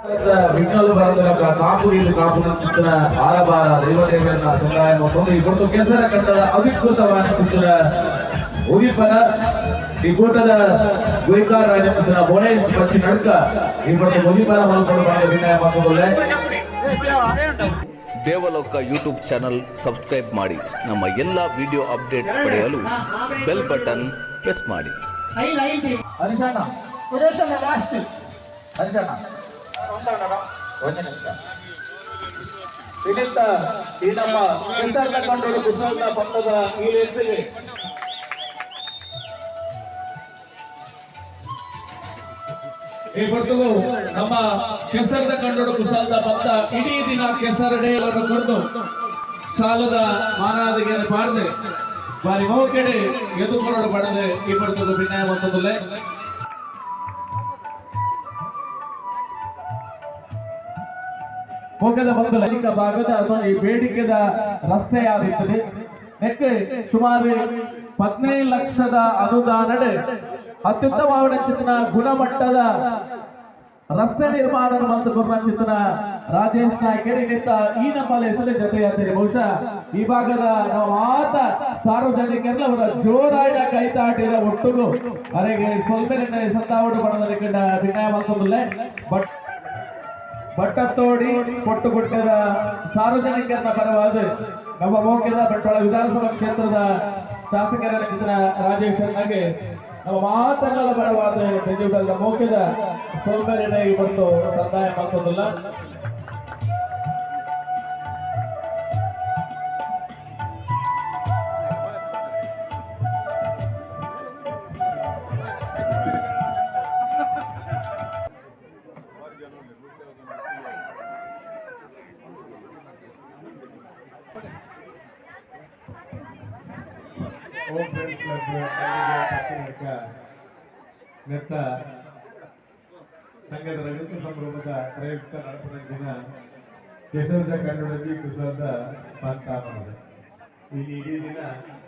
ವಿಠ್ಠಲ ಬರಂದಲಕ ಕಾಪು ನೀರು ಕಾಪು ಚಿತ್ರ ಆರಬಾರ ದೈವದೇವರನ್ನ ಸಂದಾಯ ಮತ್ತೊಂದು ಈ ಕೊಟ್ಟು ಕೆಸರ ಕಂಡದ ಅಧಿಕೃತವಾದ ಚಿತ್ರ ಉದಿಪನ ಈ ಕೂಟದ ಗುರಿಕಾರ ರಾಜಪುತ್ರ ಭುವನೇಶ್ ಪಚ್ಚಿ ನಡ್ಕ ಈ ಕೊಟ್ಟು ಉದಿಪನ ಮಲ್ಕೊಂಡು ಬಂದ ವಿನಯ ಮಕ್ಕಳೇ. ದೇವಲೋಕ ಯೂಟ್ಯೂಬ್ ಚಾನಲ್ ಸಬ್ಸ್ಕ್ರೈಬ್ ಮಾಡಿ. ನಮ್ಮ ಎಲ್ಲ ವಿಡಿಯೋ ಅಪ್ಡೇಟ್ ಪಡೆಯಲು ಬೆಲ್ ಬಟನ್ ಪ್ರೆಸ್ ಮಾಡಿ. ಹರಿಶಣ್ಣ, ಹರಿಶಣ್ಣ, ಒಂದು ನಿಮಿಷ. ಇಲ್ಲಿಂದ ಈ ನಮ್ಮ ಕೆಸರ ಕಂಡೋಡು ಕುಶಲದ ಪಕ್ಕದ ಈ ಲೇಸಿಗೆ ಈ ಹೊರತುಗು ನಮ್ಮ ಕೆಸರದ ಕಂಡೋಡು ಕುಶಾಲದ ಭಕ್ತ ಇಡೀ ದಿನ ಕೆಸರಡೆಯನ್ನು ಕೊಟ್ಟು ಸಾಲದ ಮಾನಾದಿಗೆ ಪಾಡದೆ ಬಾರಿ ಮೋಕೆಡೆ ಎದುಕೊರಡು ಪಡೆದೆ ಈ ಪಡ್ತದ ವಿನಯ ಮೊತ್ತದಲ್ಲೇ. ಮೋಕೆದ ಬಂದು ಲೈಂಗಿಕ ಭಾಗದ ಅಥವಾ ಈ ಬೇಡಿಕೆದ ರಸ್ತೆಯಾದಿತ್ತದೆ. ನೆಕ್ಕೆ ಸುಮಾರು 15 ಲಕ್ಷದ ಅನುದಾನಡೆ ಅತ್ಯುತ್ತಮವಾದ ಚಿತ್ರ ಗುಣಮಟ್ಟದ ರಸ್ತೆ ನಿರ್ಮಾಣ ಮತ್ತು ಚಿತ್ರ ರಾಜೇಶ್ ನಾಯ್ಕರ್ ನಿತ್ತ ಈ ನಮ್ಮ ಹೆಸರು ಜೊತೆಯಾಗ್ತದೆ. ಬಹುಶಃ ಈ ಭಾಗದ ನಾವು ಆತ ಸಾರ್ವಜನಿಕರೆಲ್ಲ ಅವರ ಜೋರಾದ ಕೈತಾಟಿದ ಒಟ್ಟುಗು ಅರೆಗೆ ಸ್ವಲ್ಪ ಸಂತಾವಡು ಬಣದಲ್ಲಿ ಕಂಡ ವಿನಯ ಮಂತದಲ್ಲೇ. ಬಟ್ ಬಟ್ಟತ್ತೋಡಿ ಕೊಟ್ಟುಗುಟ್ಟದ ಸಾರ್ವಜನಿಕರನ್ನ ಪರವಾದ ನಮ್ಮ ಮೋಕೆದ ಬಂಟ್ವಾಳ ವಿಧಾನಸಭಾ ಕ್ಷೇತ್ರದ ಶಾಸಕರ ಚಿತ್ರ ರಾಜೇಶ್ ಅಣ್ಣಗೆ ನಮ್ಮ ಮಾತನ್ನೆಲ್ಲ ಪರವಾದ ತೆಜುಗಲ್ಲ ಮೋಕೆದ ಸ್ವಲ್ಪ ಬಂತು ಸಂದಾಯ ಮಾಡ್ತದಲ್ಲ. ಓಂ ಫ್ರೆಂಡ್ಸ್ ಕ್ಲಬ್ ಅಲ್ಲಿಗೆ ಪಶ್ಚಿಮಕ ನೆತ್ತ ಸಂಘದ ರಜತ ಸಂಭ್ರಮದ ಪ್ರಯುಕ್ತ ನಡಪನಂಚಿನ ಕೆಸರದ ಕನ್ನಡದಿ ಕುಸರದ ಪಂತಾಮದ ಈ ಇಡೀ ದಿನ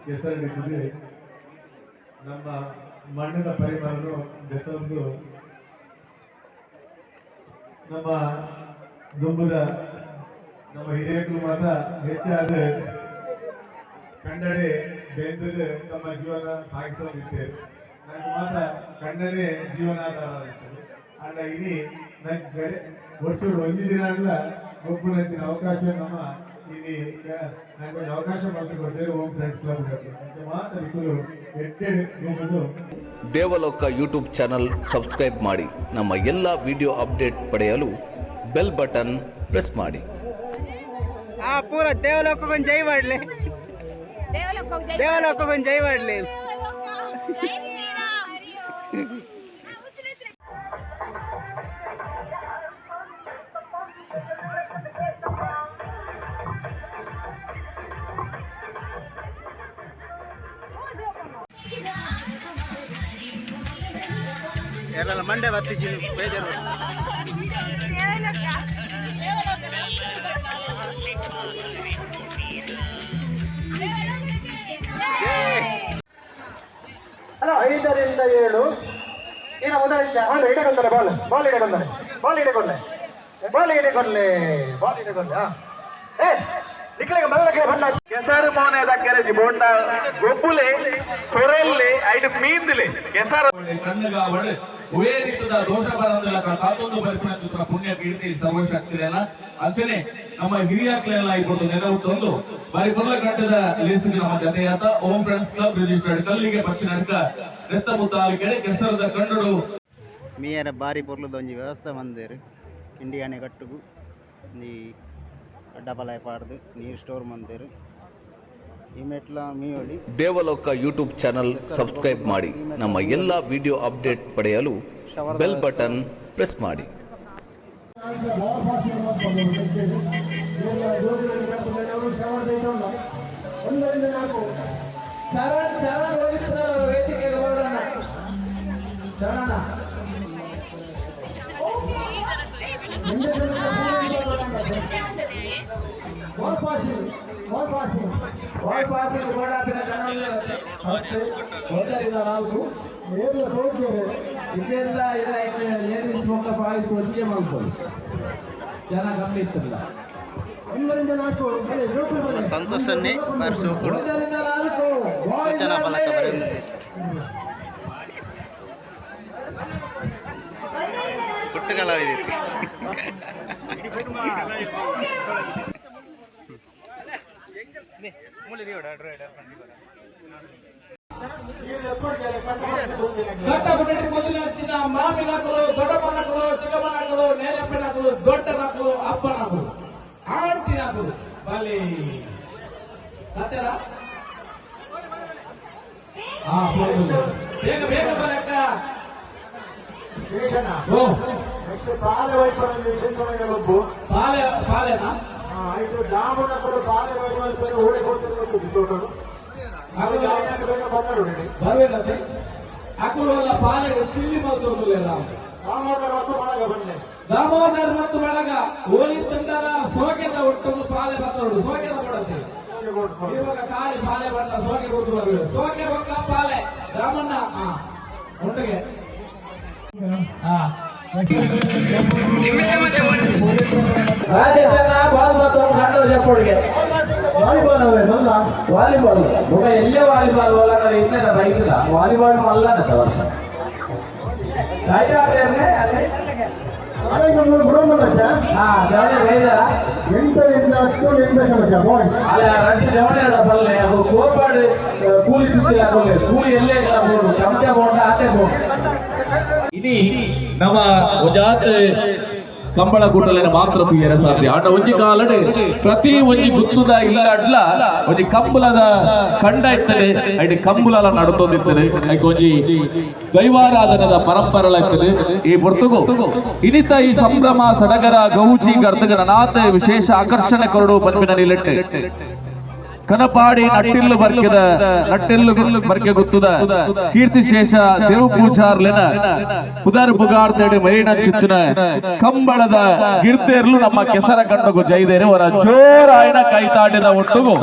ಕೆಸರಿಡಿದ್ದು ನಮ್ಮ ಮಣ್ಣಿನ ಪರಿಮಳನು ಜೊತೊಂದು ನಮ್ಮ ದುಂಬುದ ನಮ್ಮ ಹಿರಿಯರು ಮಾತ್ರ ಹೆಚ್ಚಾದ ಕಂಡಡೆ ಬೆಂದದೆ ತಮ್ಮ ಜೀವನ ಸಾಗಿಸೋದಿತ್ತೆ. ನನಗೆ ಮಾತ್ರ ಕಂಡನೆ ಜೀವನಾಧಾರ ಆಗಿರ್ತದೆ. ಅಂಡ ಇಡೀ ನಂಗೆ ವರ್ಷ ಒಂದು ದಿನ ಅಲ್ಲ ಗೊಬ್ಬರ ಅವಕಾಶ ನಮ್ಮ ಇಲ್ಲಿ ನಂಗೆ ಒಂದು ಅವಕಾಶ ಮಾಡಿಕೊಡ್ತೇವೆ ಓಂ ಫ್ರೆಂಡ್ಸ್ ಕ್ಲಬ್ ಅಂತ ಮಾತ್ರ ಇಬ್ಬರು ಎಟ್ಟೆ ಗೊಬ್ಬದು. ದೇವಲೋಕ ಯೂಟ್ಯೂಬ್ ಚಾನಲ್ ಸಬ್ಸ್ಕ್ರೈಬ್ ಮಾಡಿ. ನಮ್ಮ ಎಲ್ಲ ವಿಡಿಯೋ ಅಪ್ಡೇಟ್ ಪಡೆಯಲು ಬೆಲ್ ಬಟನ್ ಪ್ರೆಸ್ ಮಾಡಿ. ಆ ಪೂರ ದೇವಲೋಕಕ್ಕೊಂದು ಜೈ ಮಾಡ್ಲಿ, ದೇವಲೋಕಕ್ಕೊಂದು ಜೈ ಮಾಡ್ಲಿ. ಜೈ ಶ್ರೀರಾಮ್. ಎಲ್ಲ ಮಂಡೆ ಬತ್ತಿಜಿ, ಬೇಜಾರು ಬತ್ತಿ. 5ರಿಂದ 7. ಇನ್ನು ಮೊದಲ ಬಾಲ್ ಇಡಗೊಂದರೆ, ಬಾಲ್ ಬಾಲ್ ಇಡಗೊಂದರೆ, ಬಾಲ್ ಇಡಗೊಂದೆ, ಬಾಲ್ ಇಡಗೊಲ್ಲೆ, ಬಾಲ್ ಇಡಗೊಲ್ಲೆ. ಏ ನಿಕ್ಕಳಿಗೆ ಮಲ್ಲಕ್ಕೆ ಬಣ್ಣ. ಕೆಸರು ಮೋನೆದ ಕೆರೆಜಿ ಬೋಂಡ ಗೊಬ್ಬುಲೆ ತೊರೆಲ್ಲೆ ಐದು ಮೀಂದುಲೆ ಕೆಸರು ಕಣ್ಣುಗಾವಡು ಉವೇರಿತದ ದೋಷ ಬರಂದಿಲ್ಲ ತಾತೊಂದು ಪರಿಪೂರ್ಣ ಚಿತ್ರ ಪುಣ್ಯ ಕೀರ್ತಿ ಸರ್ವಶಕ್ತಿರೇನ. ಅಂಚನೆ ನಮ್ಮ ಹಿರಿಯಾಕ್ಲೆಲ್ಲ ಇಬ್ಬರು ನೆರವು ತಂದು ಬಾರಿ ಪುರ್ಲ ಕಟ್ಟದ ಲೇಸಿಗೆ ನಮ್ಮ ಜತೆಯಾತ ಓಂ ಫ್ರೆಂಡ್ಸ್ ಕ್ಲಬ್ ರಿಜಿಸ್ಟರ್ಡ್ ಕಲ್ಲಿಗೆ ಪಚ್ಚಿ ನಡ್ಕ ನೆತ್ತ ಮುತ್ತಾಲಿಕೆಡೆ ಕೆಸರದ ಕಣ್ಣುಡು. ಮೀಯರ ಬಾರಿ ಪೊರ್ಲುದ ಒಂಜಿ ವ್ಯವಸ್ಥೆ ಮಂದೇರು. ಇಂಡಿಯಾನೆ ಕಟ್ಟುಗು ಈ ಅಡ್ಡಪಲಾಯ ಪಾಡ್ದು ನೀರು ಸ್ಟೋರ್ ಮಂದೇರು. ಈ ಮೆಟ್ಲ ಮೀಯೊಳಿ. ದೇವಲೋಕ ಯೂಟ್ಯೂಬ್ ಚಾನಲ್ ಸಬ್ಸ್ಕ್ರೈಬ್ ಮಾಡಿ. ನಮ್ಮ ಎಲ್ಲ ವಿಡಿಯೋ ಅಪ್ಡೇಟ್ ಪಡೆಯಲು ಬೆಲ್ ಬಟನ್ ಪ್ರೆಸ್ ಮಾಡಿ. ಬಾಲ್ ಪಾಸಿಂಗ್ 1ರಿಂದ 4. ಚರಣ್, ಚರಣ್ ಹೋಗಿತ್ತು ವೇದಿಕೆಗೆ ಬರೋಣ ಚರಣ. Ball passing, ball passing. Ball passing ಗೋಡಾಪಿನ 1ರಿಂದ 4. ಏರ್ಲ ತೋರ್ಸೇರು. ಇದೆಲ್ಲ ಇಲ್ಲ, ಲೇಡೀಸ್ ಮೊಕ್ಕ ಪಾಯಿಸ್ ಒಟ್ಟಿಗೆ ಮಾಡ್ಬೋದು. ಜನ ಕಮ್ಮಿ ಇತ್ತಿಲ್ಲ. ಸಂತೋಷನ್ನೇ ಬಾರಿ ಸೋಕುಡು. 1ರಿಂದ 4. ಸೂಚನಾ ಫಲಕ ಬರೆಯೊಂದು. ಪುಟ್ಟ ಕಲಾವಿದರು. ಗಟ್ಟ ಮೊದಲಿನ ಮಾಮಿನಕಲು, ದೊಡ್ಡಮ್ಮನಕಲು, ಚಿಕ್ಕಮ್ಮನಕಲು, ನೇರಪ್ಪನಕಲು, ದೊಡ್ಡನಕಲು, ಅಪ್ಪನಕಲು, ಆಂಟಿನಕಲು ಬಲಿ ಸತ್ಯರ. ಹಾ, ಬೇಗ ಬೇಗ ಬರಕ್ಕ. ಓ. ನೆಕ್ಸ್ಟ್ ಪಾಲೆ ವೈಪರ ವಿಶೇಷమైన ಒಬ್ಬು. ಪಾಲೆ ಪಾಲೆನಾ? ಇದು ದಾಮುನಕುಲು ಪಾಲೆ ವೈಪರ ಓಡಿ ಹೋಗ್ತಿರ್ಬೇಕು ತೋಟರು. ಅದು ಬೇಗ ಬಂದರು. ಬರಬೇಕಂತೆ ಅಕುಲು ಅಲ್ಲ. ಪಾಲೆ ಚಿಲ್ಲಿ ಮಲ್ತೊಂದುಲ್ಲ. ದಾಮೋದರ ಮತ್ತು ಒಳಗ ಬಂದೆ. ದಾಮೋದರ್ ಮತ್ತು ಬಳಗ ಓಲಿ ತಂದರ ಸೋಕೆದ ಒಟ್ಟೊಂದು ಪಾಲೆ ಬರ್ತರು. ಸೋಕೆದ ಕೊಡತ್ತೆ ಇವಾಗ. ಖಾಲಿ ಪಾಲೆ ಬಂದ ಸೋಕೆ ಕೊಟ್ಟು ಬರಬೇಕು. ಸೋಕೆ ಬೊಕ್ಕ ಪಾಲೆ ರಾಮಣ್ಣ. ಹಾ, ಒಟ್ಟಿಗೆ. ಹಾ, ರಾಜೇಶಣ್ಣ ಬಾಲ್ ಮತ್ತು ಕಂಡದ ಚಪ್ಪಡಿಗೆ. ವಾಲಿಬಾಲ್ ಅವೇ ಮಲ್ಲ. ವಾಲಿಬಾಲ್ ಬೊಕ ಎಲ್ಲೇ ವಾಲಿಬಾಲ್ ಒಳಗಡೆ ಇನ್ನ ರೈತರ ವಾಲಿಬಾಲ್ ಮಲ್ಲನ ತವರ್ತ ರೈತ ಅದೇ. ಅದೇ ಮೂರು ಬಿಡೋಣ. ಹಾ, ದೇವಣೆ ರೈತರ. 8ರಿಂದ 10 ನಿಮಿಷ ಬಾಯ್ಸ್. ಅಲ್ಲ, ರಂಜಿ ದೇವಣೆ ಬಲ್ಲೆ ಅದು ಕೋಪಾಡು ಕೂಲಿ ಸುತ್ತಿಲ್ಲ. ಕೂಲಿ ಎಲ್ಲೇ ಇಲ್ಲ. ಬೋಡು ಚಮಚ ಬೋಂಡ ಆತೆ ಬೋಂಡ. ಇನಿ ನಮ್ಮ ಒಂಜಾತ್ ಕಂಬಳ ಕೂಟಲಿನ ಮಾತ್ರ ತೂಯರೆ ಸಾಧ್ಯ. ಆಂಡ ಒಂಜಿ ಕಾಲಡ್ ಪ್ರತಿ ಒಂಜಿ ಗುತ್ತುದ ಇಲ್ಲ ಅಡ್ಲ ಒಂಜಿ ಕಂಬಳದ ಕಂಡ ಇತ್ತಲೆ. ಐಟ್ ಕಂಬುಲಲ ನಡತೊಂದಿತ್ತಲೆ. ಐಕ್ ಒಂಜಿ ದೈವಾರಾಧನದ ಪರಂಪರೆಲ ಇತ್ತಲೆ. ಈ ಪೊರ್ತುಗು ಇನಿತ ಈ ಸಂಭ್ರಮ ಸಡಗರ ಗೌಜಿ ಗರ್ದಗಣನಾಥ ವಿಶೇಷ ಆಕರ್ಷಣೆ ಕೊರಡು ಪನ್ಪಿನ ನಿಲೆಟ್ಟು ಕನಪಾಡಿ ನಟ್ಟಿಲ್ಲು ಬರ್ಕೆದ ನಟ್ಟಿಲ್ಲು ಬರ್ಕೆ ಗುತ್ತುದ ಕೀರ್ತಿಶೇಷ ದೇವ ಪೂಜಾರ್ಲೆನ ಪುದರ್ ಪುಗಾರ್ತೆಡು ಮೈನಂಚುತ್ತಿನ ಕಂಬಳದ ಗಿರ್ತೇರ್ಲು ನಮ್ಮ ಕೆಸರ ಕಂಡಗು ಜೈದೇರು. ಅವರ ಜೋರಾಯನ ಕೈತಾಟಿದ ಒಟ್ಟುಗು.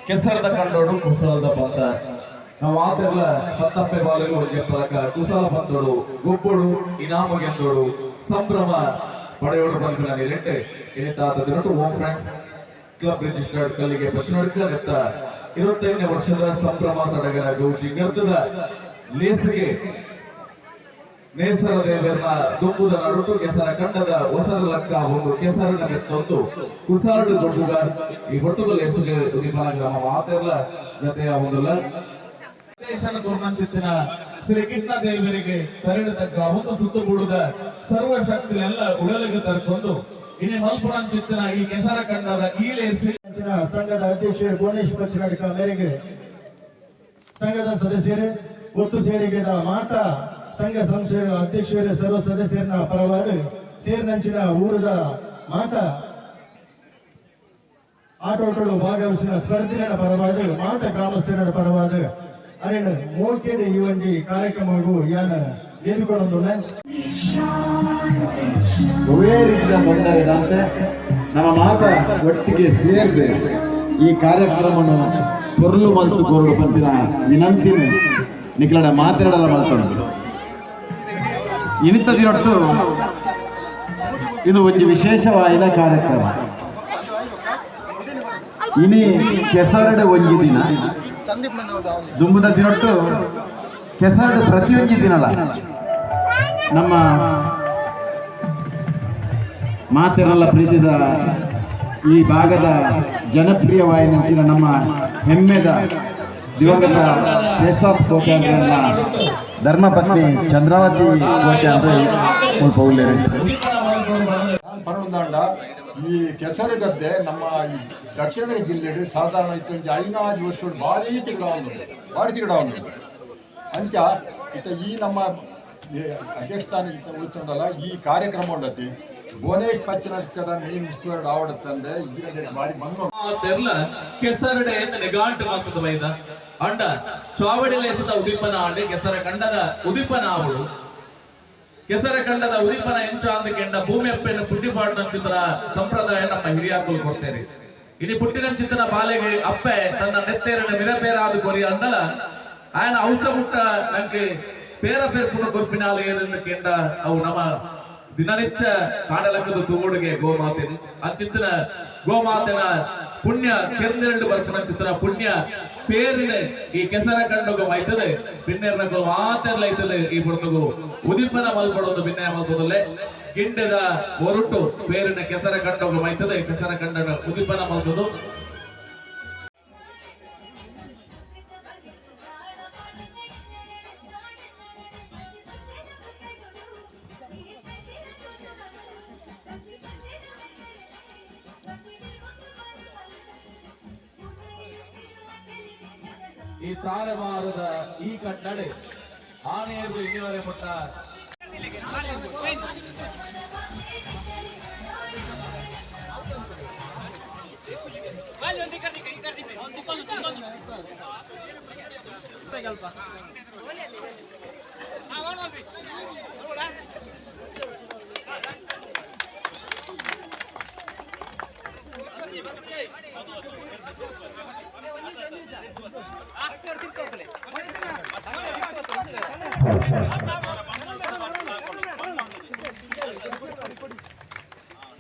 ಕೆಸರದ ಕಂಡೋಡು ಕುಸಲದ ಪಂತ. ನಾವು ಆತೆಲ್ಲ ಪತ್ತಪ್ಪೆ ಬಾಲಿಗೆ ಒಂಜಿ ಪಲಕ ಕುಸಲ ಪಂತೋಡು ಗೊಬ್ಬೊಡು, ಇನಾಮ ಗೆಂದೋಡು, ಸಂಭ್ರಮ ಪಡೆಯೋಡು ಪನ್ಪಿನ ನಿಲೆಟ್ ಇನಿತಾದ ದಿನಟು ಓಂ ಫ್ರೆಂಡ್ಸ್ ಕ್ಲಬ್ ರಿಜಿಸ್ಟರ್ಡ್ ಕಲ್ಲಿಗೆ ಪಚ್ಚನಡ್ಕ ನೆತ್ತ 25ನೇ ವರ್ಷದ ಸಂಭ್ರಮ ಸಡಗರ ಗೌಜಿ ಗರ್ತದ ಲೇಸಿಗೆ ನೇಸರ ದೇವರ ದುಂಬುದ ನಡುಟು ಕೆಸರ ಕಂಡದ ಹೊಸರ ಲಕ್ಕ ಒಂದು ಕೆಸರಿನ ಮೆತ್ತೊಂದು ಕುಸಾರಡು ದೊಡ್ಡುಗಾರ್. ಈ ಹೊಟ್ಟುಗಲ್ ಲೇಸಿಗೆ ಉದಿಪನ ಗ್ರಾಮ ಮಾತೆಲ್ಲ ಜೊತೆಯ ಒಂದುಲ್ಲ ದೇಶನ ತುರ್ನಂಚಿತ್ತಿನ ಶ್ರೀ ಕಿಟ್ನ ದೇವರಿಗೆ ತರಳತಕ್ಕ ಒಂದು ಸುತ್ತುಗೂಡುದ ಸರ್ವಶಕ್ತಿಲೆಲ್ಲ ಉಡಲಿಗೆ ತರ್ಕೊಂಡು ಇನಿ ಮಲ್ಪುಣಂಚಿತ್ತಿನ ಈ ಕೆಸರ ಕಂಡದ ಈ ಲೇಸಿ ಸಂಘದ ಅಧ್ಯಕ್ಷರು ಭುವನೇಶ್ ಪಚ್ಚನಾಡ್ಕ ಮೇರೆಗೆ, ಸಂಘದ ಸದಸ್ಯರೇ, ಒತ್ತು ಸೇರಿಗೆದ ಮಾತಾ ಸಂಘ ಸಂಸ್ಥೆಗಳ ಅಧ್ಯಕ್ಷರ ಸರ್ವ ಸದಸ್ಯರನ್ನ ಪರವಾದ ಸೇರಿನಂಚಿನ ಊರದ ಮಾತಾ ಆಟೋಟಗಳು ಭಾಗವಹಿಸಿದ ಸ್ಪರ್ಧಿಗಳ ಪರವಾದ, ಮಾತ ಗ್ರಾಮಸ್ಥರ ಪರವಾದ ಅರೇನ ಮೋಕೆಡ್ ಈ ಒಂಜಿ ಕಾರ್ಯಕ್ರಮವು ಯಾನ ಎದುಕೊಳ್ಳೊಂದುಲ್ಲ. ಒವ್ವೇ ರೀತಿಯ ತೊಂದರೆ ಇದಂತೆ ನಮ್ಮ ಮಾತ ಒಟ್ಟಿಗೆ ಸೇರಿದೆ ಈ ಕಾರ್ಯಕ್ರಮವನ್ನು ಪೊರ್ಲು ಮಲ್ತು ಕೊರಡು ಪಂಪಿನ ವಿನಂತಿನ ನಿಕ್ಲಡ ಮಾತಾಡಲ ಮಲ್ತೊಂಡು. ಇನಿತ ದಿನೊಟ್ಟು ಇದು ಒಂದು ವಿಶೇಷವಾದ ಕಾರ್ಯಕ್ರಮ. ಇನಿ ಕೆಸರಡು ಒಂಜಿ ದಿನ, ದುಂಬುದ ದಿನೊಟ್ಟು ಕೆಸರಡು ಪ್ರತಿಯೊಂಜಿ ದಿನಲ ನಮ್ಮ ಮಾತೆರಲ್ಲ ಪ್ರೀತಿದ ಈ ಭಾಗದ ಜನಪ್ರಿಯ ವಾಹಿನಿಂಚಿನ ನಮ್ಮ ಹೆಮ್ಮೆದ ದಿವಂಗತ ಶೇಷಾಪ್ ಕೋಟೆ ಅಂದ್ರೆ ಧರ್ಮಪತ್ನಿ ಚಂದ್ರಾವತಿ ಕೋಟೆ ಅಂದ್ರೆ ಮುಲ್ಪ ಉಲ್ಲೇರು. ಪರಮದಾಂಡ ಈ ಕೆಸರುಗದ್ದೆ ನಮ್ಮ ಈ ದಕ್ಷಿಣ ಜಿಲ್ಲೆಡು ಸಾಧಾರಣ ಇತ್ತೊಂಜಿ ಐನಾಜು ವರ್ಷ ಭಾರಿ ತಿಗಡ, ಭಾರಿ ತಿಗಡ. ಅಂಚ ಇತ್ತ ಈ ನಮ್ಮ ಈ ಅಧ್ಯಕ್ಷಸ್ಥಾನ ಇತ್ತ ಉಳಿಸೊಂಡಲ್ಲ ಈ ಕಾರ್ಯಕ್ರಮ ಉಂಡತಿ. ಭುವನೇಶ್ ಪಚ್ಚನಕದ ಮೇನ್ ಇಷ್ಟು ಆವಡತ್ತಂದೆ ಈ ಭಾರಿ ಬಂಗ. ತೆರ್ಲ ಕೆಸರಡೆ ನಿಗಾಂಟು ಮಾತದ ಬೈದ ಅಂಡ ಚಾವಡಿ ಲೇಸದ ಉದಿಪನ ಆಂಡೆ. ಕೆಸರ ಕಂಡದ ಉದಿಪನ ಆವಳು. ಕೆಸರ ಕಂಡದ ಉದಿಪನ ಎಂಚಾಂದ ಕೆಂಡ ಭೂಮಿಯಪ್ಪೆಯನ್ನು ಪುಟ್ಟಿಪಾಡಿನ ಸಂಪ್ರದಾಯ ನಮ್ಮ ಹಿರಿಯಾಕುಲು ಕೊಡ್ತೇವೆ. ಇನಿ ಪುಟ್ಟಿನಂಚಿತನ ಬಾಲೆಗೆ ಅಪ್ಪೆ ತನ್ನ ನೆತ್ತೇರನ ಮಿರಪೇರಾದ ಕೊರಿ ಅಂದಲ ఆయన ಔಷ ಮುಟ್ಟ ನಂಗೆ ಪೇರ ಪೇರ್ಪುಣ ಕೊರ್ಪಿನಾಲ ಏರನ್ನು ಕೆಂಡ ಅವು ನಮ್ಮ ದಿನನಿತ್ಯ ಕಾಡಲಕ್ಕದ ತೂಗುಡುಗೆ ಗೋಮಾತೆನು ಅಂಚಿತ್ತನ ಗೋಮಾತೆನ ಪುಣ್ಯ ಕೆಂದೆರಡು ಬರ್ಪುನಂಚಿತ್ತನ ಪುಣ್ಯ ಪೇರಿನ ಈ ಕೆಸರ ಕಂಡಗು ಮೈತದೆ ಪಿನ್ನೆರ್ನಗು ಮಾತೆರ್ಲ ಐತದೆ. ಈ ಪೊರ್ತಗು ಉದಿಪನ ಮಲ್ಪಡೊಂದು ಭಿನ್ನಯ ಮಲ್ಪದಲ್ಲೇ ಗಿಂಡೆದ ಒರುಟು ಪೇರಿನ ಕೆಸರ ಕಂಡಗು ಮೈತದೆ ಕೆಸರ ಕಂಡನ ಉದಿಪನ ಮಲ್ತದು. ಈ ತಾರೆಮಾರದ ಈ ಕಟ್ಟಡೆ ಆನೆಯದು ಇನ್ನಿವರೆ ಮುಟ್ಟ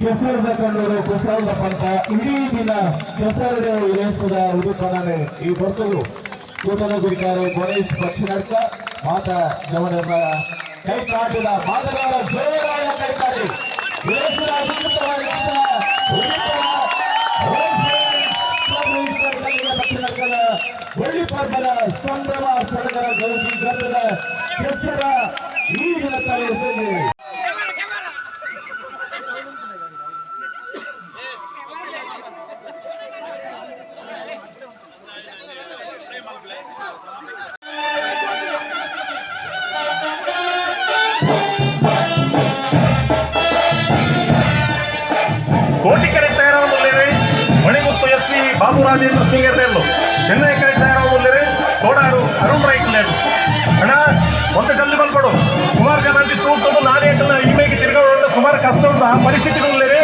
ಕೆಸರದ ಕಂಡರು ಕುಸರದ ಪಂತ ಇಡೀ ದಿನ ಕೆಸರದ ಇಳಿಸದ ಉಡುಪನನೆ ಈ ಬರ್ತದು ಕೂಟದ ಗುರಿಕಾರು ಗಣೇಶ್ ಪಕ್ಷಿನಡ್ಕ ಮಾತ ಜವನರ ಕೈತಾಟಿದ ಮಾತನಾಡ ಜೋರಾಯ ಕೈತಾಡಿ ಇಳಿಸದ ಅಧಿಕೃತವಾಗಿ ಪಕ್ಷಿನಡ್ಕದ ಒಳ್ಳಿ ಪರ್ವದ ಸಂಭ್ರಮ ಸಡಗರ ಗೌಜಿ ಗದ್ದದ ಕೆಸರ ಈ ದಿನ ತಲೆ. ಕೋಟಿಕೆರೆ ತಯಾರಾಗುವುದಿಲ್ಲ ಮಣಿಮುತ್ತು ಎಸ್ ಸಿ ಬಾಬು ರಾಜೇಂದ್ರ ಸಿಂಗ್ ಇರಲು ಚೆನ್ನೈ ಕರೆ ತಯಾರಾಗುವುದಿಲ್ಲ ಕೋಡಾರು ಅರುಣ್ ರೈ ಲೇರು ಅಣ್ಣ ಒಂದು ಜಲ್ದಿ ಬಲ್ಪಡು ಸುಮಾರು ಜನ ತೂಕದ್ದು ನಾನೇ ಇಮೇಗೆ ತಿರ್ಗೋಡು ಸುಮಾರು ಕಷ್ಟ ಉಂಟು ಆ ಪರಿಸ್ಥಿತಿ ಉಳ್ಳೇರಿ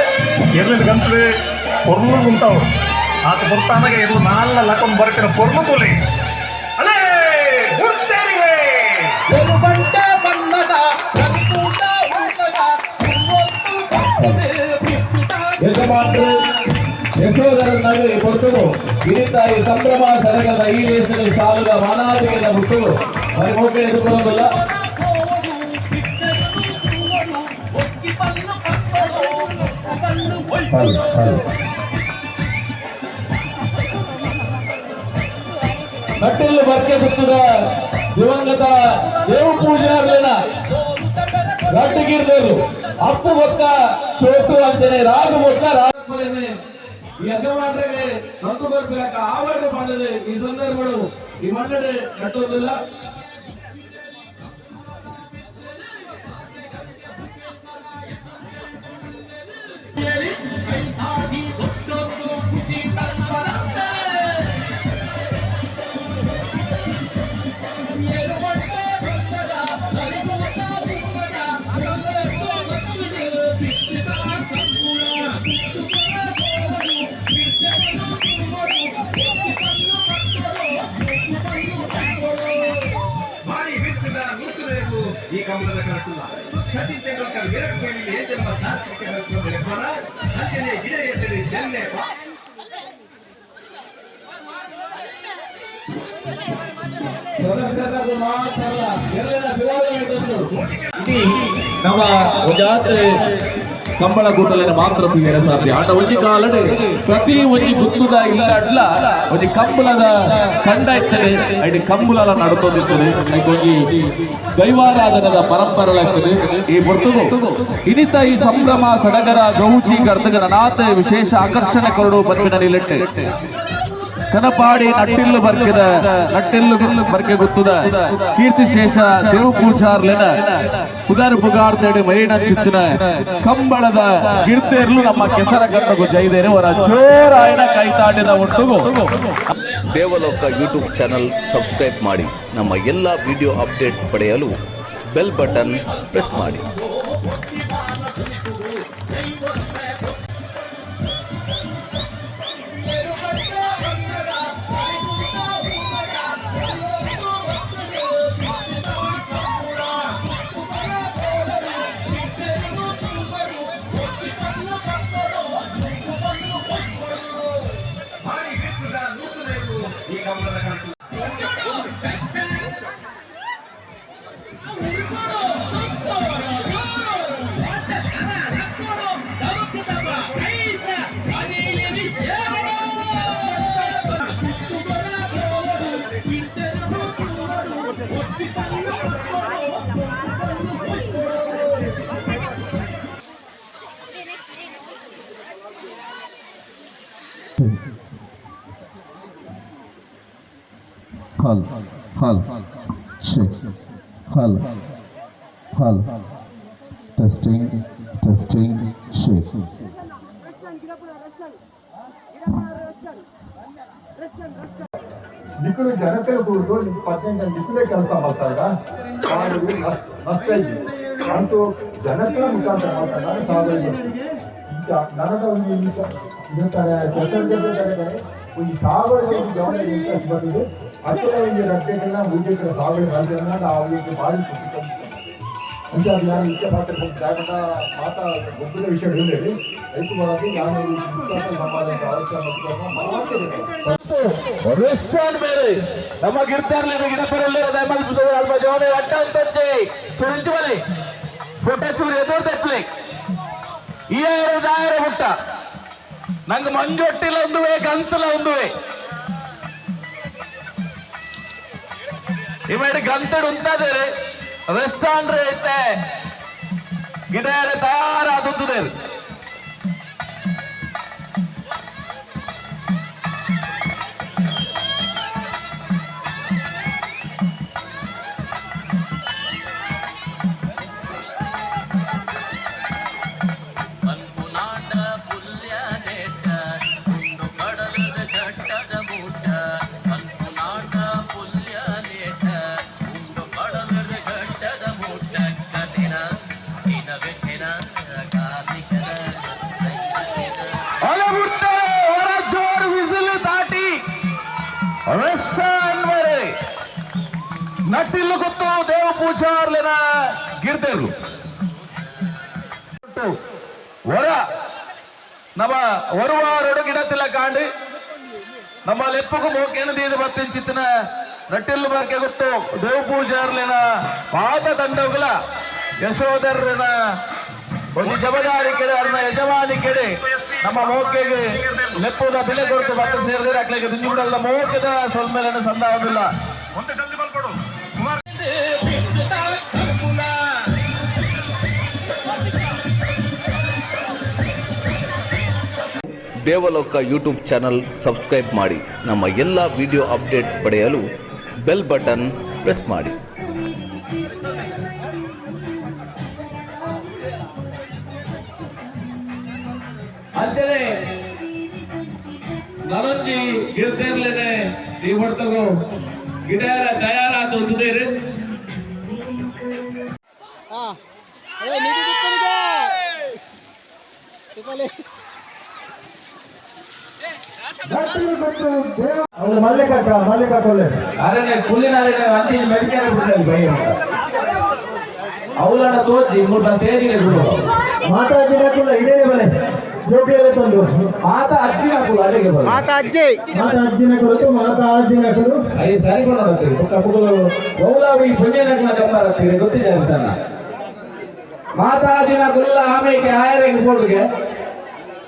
ಇರ್ಲಿಲ್ಲ ಗಂತದೆ ಪೊರ್ಲು ಉಂಟಾವು ಆತ ಗೊತ್ತಾದಾಗ ಇರ್ಲು ನಾಲ್ನ ಲಕೊಂಡ್ ಬರ್ಕಿನ ಪೊರ್ಲು ತುಲಿ ಅಲೇ ಉತ್ತೇರಿಗೆ. ಯಜಮಾನರು ಯಶೋಧರನ್ನಾಗಿ ಕೊಡ್ತದು ಗಿರಿತಾಯಿ ಸಂಭ್ರಮ ಸಡಗದ ಈ ಲೇಸಿನ ಸಾಲುದ ಮಾನಾದಿಗಳ ಹುಟ್ಟುದು మరి ಮೋಕೆ ಎದುರ್ಕೊಳ್ಳೋದಿಲ್ಲ. ನಟ್ಟಿಲ್ಲು ಬರ್ಕೆ ಸುತ್ತದ ದಿವಂಗತ ದೇವ ಪೂಜಾರ್ಲೆನ ರಟ್ಟಿಗಿರ್ಲೇರು ಅಪ್ಪು ಬೊಕ್ಕ ಚೋಟು ಅಂಚನೆ ರಾಗು ಬೊಕ್ಕ ರಾಗುನೆ ಈ ಯಜಮಾನರಿಗೆ ನೊಂದು ಬರ್ಪಿಲಕ್ಕ ಆವರಣ ಮಾಡಿದೆ. ಈ ಸಂದರ್ಭಗಳು ಈ ಮಂಡಳಿ ಕಟ್ಟೋದಿಲ್ಲ. ಈ ಕಂಬಳದ ಕರಟುಲ್ಲ ಸಚಿನ್ ತೆಂಡೂಲ್ಕರ್ ವಿರಾಟ್ ಕೊಹ್ಲಿ ಏಜಮ್ಮ ಸ್ಟಾರ್ ಕ್ರಿಕೆಟರ್ಸ್ ಅಂಚನೆ ಗಿಡ ಎತ್ತರಿ ಜನ್ನೆ ಸದಸ್ಯರು ಮಾತ್ರ ಎಲ್ಲರ ವಿರೋಧ ನಮ್ಮ ಜಾತ್ರೆ ಕಂಬಳ ಕೂಟಲಿನ ಮಾತ್ರ ತೂಯರೆ ಸಾಧ್ಯ. ಆಟ ಒಂಜಿ ಕಾಲಡ್ ಪ್ರತಿ ಒಂಜಿ ಗುತ್ತುದ ಇಲ್ಲ ಅಡ್ಲ ಒಂಜಿ ಕಂಬಳದ ಕಂಡ ಇರ್ತದೆ, ಐಟ್ ಕಂಬುಲಲ ನಡತೊಂದಿರ್ತದೆ. ಐಕ್ ಒಂಜಿ ದೈವಾರಾಧನದ ಪರಂಪರೆ ಇರ್ತದೆ. ಈ ಪೊರ್ತುಗು ಇನಿತ ಈ ಸಂಭ್ರಮ ಸಡಗರ ಗೌಜಿ ಗರ್ದಗ ನನಾತ ವಿಶೇಷ ಆಕರ್ಷಣೆ ಕೊರಡು ಪನ್ಪಿನ ನಿಲೆಟ್ಟೆ ಕನಪಾಡಿ ನಟ್ಟಿಲ್ಲು ಬರ್ಕೆದ ನಟ್ಟಿಲ್ಲು ಬರ್ಕೆ ಗುತ್ತದ ಕೀರ್ತಿಶೇಷ ದೇವ ಪೂಜಾರ್ಲೆನ ಉದಾರ ಪುಗಾರ್ತೆಡೆ ಮೈಣ ಚಿತ್ತಿನ ಕಂಬಳದ ಗಿರ್ತೇರ್ಲು ನಮ್ಮ ಕೆಸರ ಗಂಡಗು ಜೈದೇನೆ ಅವರ ಜೋರಾಯಣ ಕೈತಾಡಿದ ಒಟ್ಟುಗು. ದೇವಲೋಕ ಯೂಟ್ಯೂಬ್ ಚಾನಲ್ ಸಬ್ಸ್ಕ್ರೈಬ್ ಮಾಡಿ ನಮ್ಮ ಎಲ್ಲ ವಿಡಿಯೋ ಅಪ್ಡೇಟ್ ಪಡೆಯಲು ಬೆಲ್ ಬಟನ್ ಪ್ರೆಸ್ ಮಾಡಿ. Hal hal check hal hal testing testing check. ನಿಕ್ಕಲು ಜನಕಲು ಕೂರ್ದು 15 ಜನ ನಿಕ್ಕಲೇ ಕೆಲಸ ಮಾಡ್ತಾರ ನಷ್ಟ ಇದ್ದಿ ಅಂತೂ ಜನಕಲ ಮುಖಾಂತರ ಮಾಡ್ತಾರೆ ಸಾಧನೆ. ಇಂಚ ನನದ ಒಂದು ಇಂಚ ಇರ್ತಾರೆ ಕೆಸರು ಈ ಸಾವಯವ ಒಂದು ಗಮನ ಇಂಟ್ರೆಸ್ಟ್ ಬಂದಿದೆ. ಅಕ್ಕಲ ಒಂದು ರಡ್ಡೆಗಳನ್ನ ಮೂಜೆಗಳ ಸಾವಯವ ಮಾಡ್ತಾರೆ, ಅವರಿಗೆ ಭಾರಿ ಖುಷಿ ತಂದಿದೆ. ಅಂಚ ಅದು ನಾನು ಇಚ್ಛೆ ಪಾತ್ರ ಜಾಗದ ಮಾತಾ ಗೊಬ್ಬರದ ವಿಷಯ ಹೇಳಿ ರೈತ ಬರೋದು ನಾನು ಈ ಮುಖಾಂತರ ಸಮಾಜದ ಅವಶ್ಯ ಮತ್ತು ರೆಸ್ಟಾನ್ ಬೇರೆ ನಮ್ಮ ಗಿರ್ತಾರ್ಲಿ ಗಿಡಪರಲ್ಲಿ ಅಲ್ಪ ಜೋನೆ ಅಡ್ಡ ಅಂತಂಚೆ ಚುರಿಂಚು ಬಲೆ ಫೋಟೋ ಚೂರು ಎದುರು ತೆಪ್ಲೆ ಈ ದಾಯರ ಮುಟ್ಟ ನಂಗೆ ಮಂಜೊಟ್ಟಿಲ ಒಂದುವೆ ಗಂತಲ ಒಂದುವೆ ಇವೇಡು ಗಂತಡು ಉಂತಾದೇರೆ ರೆಸ್ಟಾನ್ ಐತೆ ಗಿಡ ತಯಾರಾದುದ್ದೇರು. ನಟ್ಟಿಲ್ಲು ಗೊತ್ತು ದೇವ ಪೂಜಾರ್ಲೆನ ಗಿರ್ದೇರ್ಲು ವರ ನಮ್ಮ ವರುವಾರೊಡು ಗಿಡತಿಲ್ಲ ಕಾಂಡು ನಮ್ಮ ಲೆಪ್ಪುಗು ಮೋಕೇನು ದೀದ ಬತ್ತಿಂಚಿತ್ತಿನ ನಟ್ಟಿಲ್ಲು ಬರ್ಕೆ ಗೊತ್ತು ದೇವ ಪೂಜಾರ್ಲೆನ ಪಾದ ದಂಡವುಗಳ ಯಶೋಧರ್ನ ಒಂದು ಜಬದಾರಿ ಕೆಡೆ ಅವ್ರನ್ನ ಯಜಮಾನಿ ಕೆಡೆ ನಮ್ಮ ಮೋಕೆಗೆ ಲೆಪ್ಪುದ ಬೆಲೆ ಕೊರತೆ ಬತ್ತ ಸೇರಿದರೆ ಅಕ್ಲೆಗೆ ದಿಂಜುಗುಡಲ್ದ ಮೋಕೆದ ಸೊಲ್ಮೇಲೆ ಸಂದಾವದಿಲ್ಲ. ದೇವಲೋಕ ಯೂಟ್ಯೂಬ್ ಚಾನಲ್ ಸಬ್ಸ್ಕ್ರೈಬ್ ಮಾಡಿ. ನಮ್ಮ ಎಲ್ಲ ವಿಡಿಯೋ ಅಪ್ಡೇಟ್ ಪಡೆಯಲು ಬೆಲ್ ಬಟನ್ ಪ್ರೆಸ್ ಮಾಡಿ. ಅಂಚನೆ ನನೊಂಜಿ ಗಿಡದೇರ್ಲೇನೆ ಈ ಹೊಡ್ತಗು ಗಿಡಯಾರ ತಯಾರಾದ ಉಂತುದೇರು. ಮಲ್ಲಿಕಾಕ ಮಲ್ಲಿಕಾಕೊಳ್ಳೆ. ಅರಣ್ಯ ಕುಲ್ಲಿನ ಅರಣ್ಯ ಅಂಚಿನ ಮೆಡಿಕಲ್ ಬಿಡ್ತಾರೆ ಭಯ ಅವಲನ್ನ ತೋಜಿ ಮೂಟ ತೇರಿಗೆ ಬಿಡು. ಮಾತಾಜಿನ ಕುಲ ಇಡೇನೆ ಬಲೆ ಜೋಕ್ಲೆಲೆ ತಂದು. ಮಾತಾ ಅಜ್ಜಿನ ಕುಲ ಅಡಿಗೆ ಬರು. ಮಾತಾ ಅಜ್ಜಿ. ಮಾತಾ ಅಜ್ಜಿನ ಕುಲತು ಮಾತಾ ಅಜ್ಜಿನ ಕುಲು. ಅಯ್ಯ ಸರಿ ಕೊಂಡು ಪುಕ್ಕ ಪುಕ್ಕಲು ಗೌಲಾವಿ ಪುಣ್ಯನಗ್ನ ಜಂಬಾರತ್ತೀರಿ ಗೊತ್ತಿದೆ ಸಣ್ಣ ಮಾತಾಜಿನ ಕುಲ್ಲ ಆಮೇಲೆ ಆಯರಿಗೆ ಕೊಡ್ಗೆ.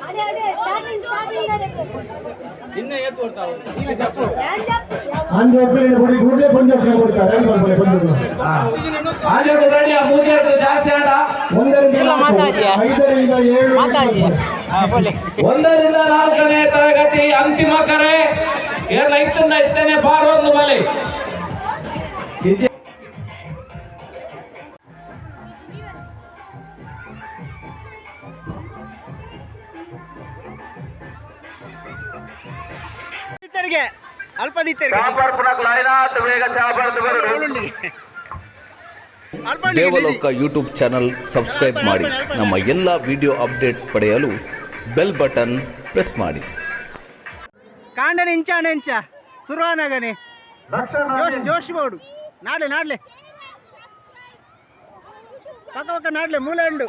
ಅದೇ ಅದೇ ಸ್ಟಾರ್ಟಿಂಗ್ ಸ್ಟಾರ್ಟಿಂಗ್. ಆಂಜೋಪಿನ ಕೊಡಿ ಕೂಡಲೇ ಪಂಜಾಬ್ನ ಕೊಡ್ತಾರೆ ಬರ್ತಾರೆ ಪಂಜಾಬ್ನ. ಆಂಜೋಡು ರೆಡಿ ಮೂಜೆ ಜಾಸ್ತಿ ಆಡ. 1ರಿಂದ ಇಲ್ಲ, 4, ಮಾತಾಜಿಯ. 5ರಿಂದ 7. ಮಾತಾಜಿ ಬೋಲೆ. 1ರಿಂದ 4ನೇ ತರಗತಿ ಅಂತಿಮ ಕರೆ ಏರ್ಲ ಇತ್ತನ್ನ ಇತ್ತನೆ ಬಾರೊಂದು ಮಲೆ. ಇತ್ತರಿಗೆ ಅಲ್ಪ ದಿತ್ತರಿಗೆ ಚಾಪರ್ ಪುನಕ್ ಲೈನಾತ್ ಬೇಗ ಚಾಪರ್ ಬರುಡು. ದೇವಲೋಕ ಯೂಟ್ಯೂಬ್ ಚಾನಲ್ ಸಬ್ಸ್ಕ್ರೈಬ್ ಮಾಡಿ. ನಮ್ಮ ಎಲ್ಲ ವಿಡಿಯೋ ಅಪ್ಡೇಟ್ ಪಡೆಯಲು ಬೆಲ್ ಬಟನ್ ಪ್ರೆಸ್ ಮಾಡಿ. ಕಾಂಡನೆ ಇಂಚಾಣ ಇಂಚ ಸುರುವಾನಗನೆ ಜೋಶ್ ಜೋಶ್ ಬೋಡು ನಾಡ್ಲೆ ನಾಡ್ಲೆ ಪಕ್ಕ ಪಕ್ಕ ನಾಡ್ಲೆ ಮೂಲೆ ಉಂಡು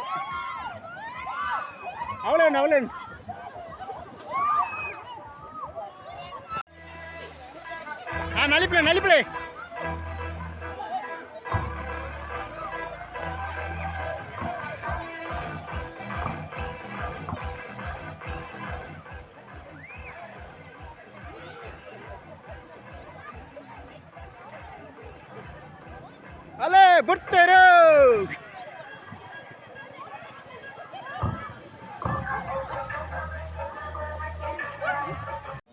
ಅವಳೆ ಅವಳೆ. ಹಾ, ನಲಿಪ್ಲೆ ನಲಿಪ್ಲೆ. ಅಲ್ಲೇ ಬಿಡ್ತೇರು.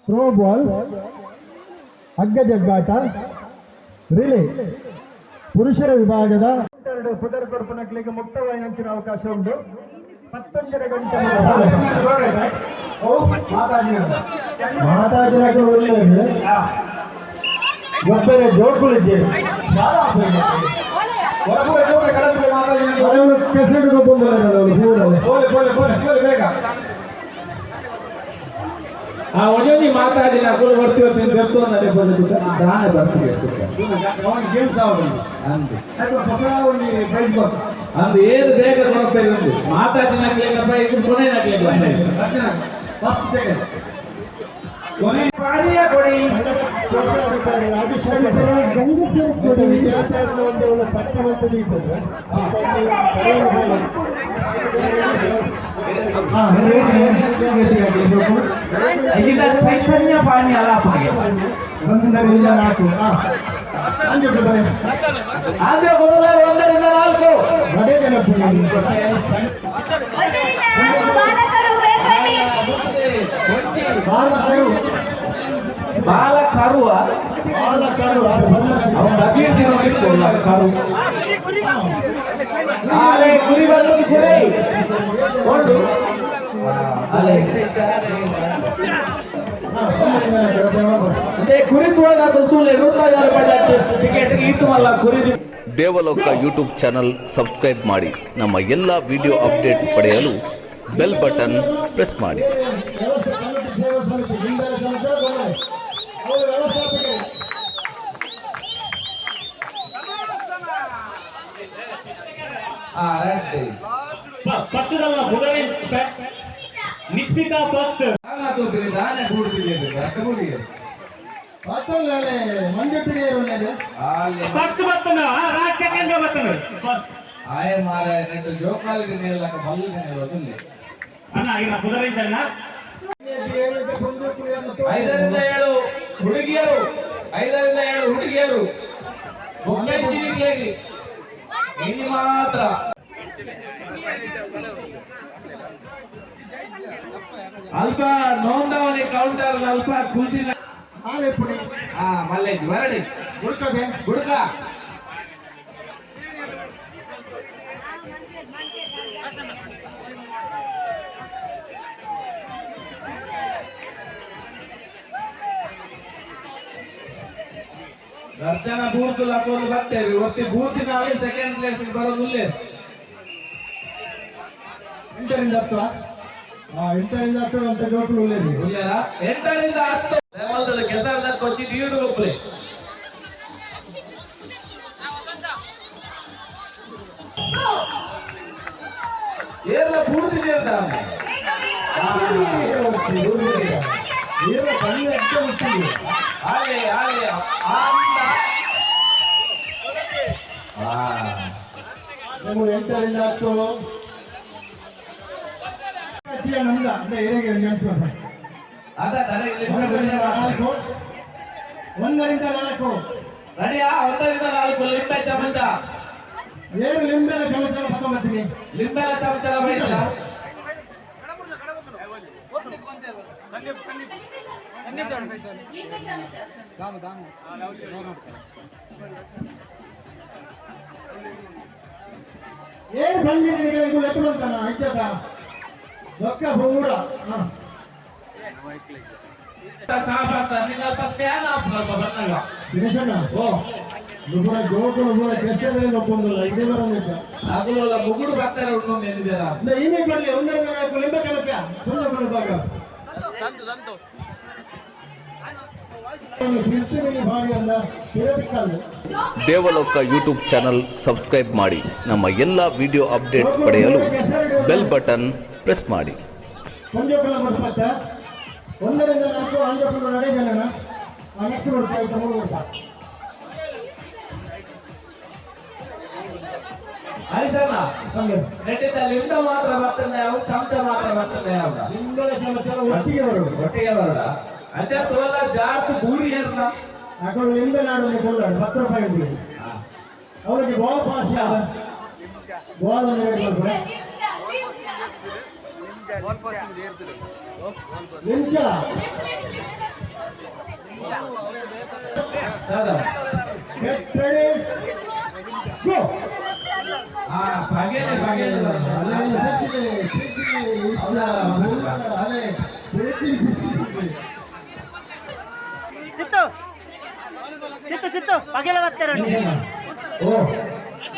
ಥ್ರೋ ಬಾಲ್, ಹಗ್ಗ ಜಗ್ಗಾಟ, ರಿಲೇ ಪುರುಷರ ವಿಭಾಗದ ಎರಡು ಪುದರ್ ಕೊರ್ಪನಕ್ಲಿಗೆ ಮುಕ್ತವಾಯಿನಂಚಿನ ಅವಕಾಶ ಉಂಟು. 11:30 ಗಂಟೆ. ಮಾತಾಜಿನಗಳು ಒಳ್ಳೆಯದು ಒಬ್ಬರೇ ಜೋಕುಲು ಕೆಸರು ಬೇಗ. ಆ ಒಂಜೊಂಜಿ ಮಾತಾಡಿ ಅಕುಲು ಬರ್ತೀವಿ ಅಂತ ನಡೆ ಬಂದು ದಾನೆ ಬರ್ತೀವಿ. ಗೇಮ್ಸ್ ಅಂದು ಪ್ರೈಸ್. ಅಂದು ಏನು ಬೇಗ ಕೊರಪೆ ಉಂಟು ಮಾತಾಡಿ ನಕ್ಲಿಲ್ಲ ಪ್ರೈಸ್, ಕೊನೆ ನಕ್ಲಿಲ್ಲ. ಫಸ್ಟ್, ಸೆಕೆಂಡ್, ಕೊನೆ ಪಾಡಿಯ ಕೊಡಿ. ಕೋಶಾಧಿಕಾರಿ ರಾಜೇಶ್ ವಿಜೇತರನ್ನ ಒಂದು ಪಟ್ಟಿ ಮತ್ತು ಇದ್ದದ್ದು. ಚೈತನ್ಯ ಪಾಣಿ ಅಲ್ಲ. 1ರಿಂದ 4. ಆದ್ರೆ ಮೊದಲ 1ರಿಂದ 4. ಬಡೇ ಜನಪು. 1ರಿಂದ 4 ಬಾಲಕರು ಬೇಗ ಬನ್ನಿ. ಬಾಲಕರು. ಬಾಲಕರುವ. ಬಾಲಕರು. ಅವನು ಕರು ಆಲೆ ಕುರಿ ಬಂದು ಕುರಿ ಕೊಂಡು ಅಲೆ ಅದೇ ಕುರಿ ತುಳದ ತೂಲೆ 150 ರೂಪಾಯಿ ಟಿಕೆಟ್ ಈತು ಮಲ್ಲ ಕುರಿ. ದೇವಲೋಕ ಯೂಟ್ಯೂಬ್ ಚಾನಲ್ ಸಬ್ಸ್ಕ್ರೈಬ್ ಮಾಡಿ. ನಮ್ಮ ಎಲ್ಲ ವಿಡಿಯೋ ಅಪ್ಡೇಟ್ ಪಡೆಯಲು ಬೆಲ್ ಬಟನ್ ಪ್ರೆಸ್ ಮಾಡಿ. ವ್ಯವಸ್ಥೆ ಕಮಿಟಿ ಸೇವಾ ಸಮಿತಿ ಹಿಂದೆಲ್ಲ ಸಮಿತಿ ಬಂದರೆ ಅವರು ವ್ಯವಸ್ಥಾಪಕರು. First Nismita first. ದಾನೆ ಕೂಡ್ತಿದೆ ಕೂಡಿಗೆ. ಮಂಜುಪಿಡಿಯರು. ಫಸ್ಟ್ ಬರ್ತನ ರಾಜ್, ಸೆಕೆಂಡ್ ಬರ್ತನ. ಆಯ ಮಾರ ನೆಟ್ಟು ಜೋಕಾಲಿಗೆ ನೇಲಕ ಮಲ್ಲಿಗೆ ನೇಲೋದಿಲ್ಲ. ಅಣ್ಣ ಈಗ ಪುದರಿದ್ದಣ್ಣ. 5ರಿಂದ 7 ಹುಡುಗಿಯರು, 5ರಿಂದ 7 ಹುಡುಗಿಯರು ಬೊಕ್ಕೈತಿಗೆ ಇಲ್ಲಿ ಮಾತ್ರ. ಅಲ್ಪ ನೋಂದಾವಣಿ ಕೌಂಟರ್ ಅಲ್ಪ ಕುಲ್ಸಿನ. ಪುಡಿ. ಹಾ, ಮಲ್ಲೇಜ್ ವರಡಿ. ಗುಡ್ಕದೆ. ಗುಡ್ಕ. ದರ್ಶನ ಬೂರ್ತು ಲಕ್ಕೋದು ಬರ್ತೇವೆ ಒತ್ತಿ ಬೂತಿನಲ್ಲಿ ಸೆಕೆಂಡ್ ಪ್ಲೇಸ್ ಬರೋದಿಲ್ಲ. 8ರಿಂದ 10. 8ರಿಂದ 10 ಅಂತ ಜೋಕುಲು ಉಳ್ಳೇದು. ಉಲ್ಲೇರ 8ರಿಂದ 10 ದೇವಲ್ದದ ಕೆಸರದ ಕೊಚ್ಚಿ ನೀರು ಗೊಪ್ಪಲೆ. ಏರ್ಲ ಪೂರ್ತಿ ಸೇರ್ತಾನೆ. ಏನು ಕಣ್ಣು ಎಚ್ಚ ಮುಚ್ಚಿದೆ. ಆಲೆ ಆಲೆ ಆಂದ. ನೀವು 8ರಿಂದ 10 ಅತ್ತಿಯ ನಂದ ಅಂದ್ರೆ ಏರಿಗೆ ಅನ್ಸೋಣ. ಅದ 1ರಿಂದ 4, 1ರಿಂದ 4. ರೆಡಿಯಾ? 1ರಿಂದ 4 ಲಿಂಬೆ ಚಮಚ. ಏನು ಲಿಂಬೆನ ಚಮಚ ತಗೊಂಬರ್ತೀನಿ. ಲಿಂಬೆನ ಚಮಚ ಬೈತ. ಏನು ಬಂದಿದ್ದೀನಿ ಲೆಕ್ಕ ಬಂತಾನ ಇಚ್ಚತ ರೊಕ್ಕ ಪೂರ. ನಿನ್ನಲ್ಪ ಸ್ಕ್ಯಾನ್ ಆಪುನಲ್ಪ ಬನ್ನಗ. ದಿನೇಶಣ್ಣ. ಓ. ಪೂರ ಜೋಕುಲು ಪೂರ ಕೆಸರೇ ಒಪ್ಪೊಂದಿಲ್ಲ ಇದೇ ಬರೋದಿಲ್ಲ. ಅಗುಲ ಮುಗುಡು ಬರ್ತಾರೆ ಉಂಟು ಎಂದಿದ್ದೀರಾ? ಈಮೆ ಬರಲಿ ಒಂದರಿಂದ ನಾಲ್ಕು ಲಿಂಬೆ ಕಲಕ ಸುಂದರ ಭಾಗ ತಿರ್ಚಿನಲ್ಲಿ ಬಾಡಿ ಅಲ್ಲ ತಿರದಿಕ್ಕಲ್ಲ. ದೇವಲೋಕ ಯೂಟ್ಯೂಬ್ ಚಾನಲ್ ಸಬ್ಸ್ಕ್ರೈಬ್ ಮಾಡಿ. ನಮ್ಮ ಎಲ್ಲ ವಿಡಿಯೋ ಅಪ್ಡೇಟ್ ಪಡೆಯಲು ಬೆಲ್ ಬಟನ್ ಪ್ರೆಸ್ ಮಾಡಿ. ಒಂಜೋಕುಲ ಕೊಡ್ಪತ್ತ ಒಂದರಿಂದ ನಾಲ್ಕು ಅಂಜೋಕುಲ ನಡೆ ಜನನ ನೆಕ್ಸ್ಟ್ ಕೊಡ್ತಾ ಇದ್ದ ಮೂರು ಕೊಡ್ತಾ. ಹರಿಸಣ್ಣ. ಅಲ್ಲಿ. ನೆಟ್ಟಿದ್ದ ಲಿಂಬೆ ಮಾತ್ರ ಬರ್ತದೆ, ಅವು ಚಮಚ ಮಾತ್ರ ಬರ್ತದೆ ಅವ. ಲಿಂಗದ ಚಮಚ ಒಟ್ಟಿಗೆ ಬರೋದು. ಒಟ್ಟಿಗೆ ಬರೋಡ ಅದೇ ತೋಲ ಜಾಸ್ತಿ ಬೂರಿ ಏರ್ನ. ಅಕಡು ಲಿಂಬೆ ನಾಡೊಂದು ಕೊಳ್ಳಾಡು 10 ರೂಪಾಯಿ ಉಂಟು ಅವರಿಗೆ. ಬಾಲ್ ಪಾಸ್ ಬಾಲ್ ಒಂದು ರೇಟ್ ಮಾಡ್ತಾರೆ. ನಿಂಚ. ದಾದಾ. Get ready, go. ಹಾ, ಬಗೆಲೆ ಬಗೆಲೆ. ಅಲೆ ಹೆಚ್ಚಿದೆ ಹೆಚ್ಚಿದೆ ಇಲ್ಲ ಅಲೆ ಹೆಚ್ಚಿ. ಚಿತ್ತು ಚಿತ್ತು ಚಿತ್ತು ಪಗೆಲ ಬರ್ತಾರೆ. ಓ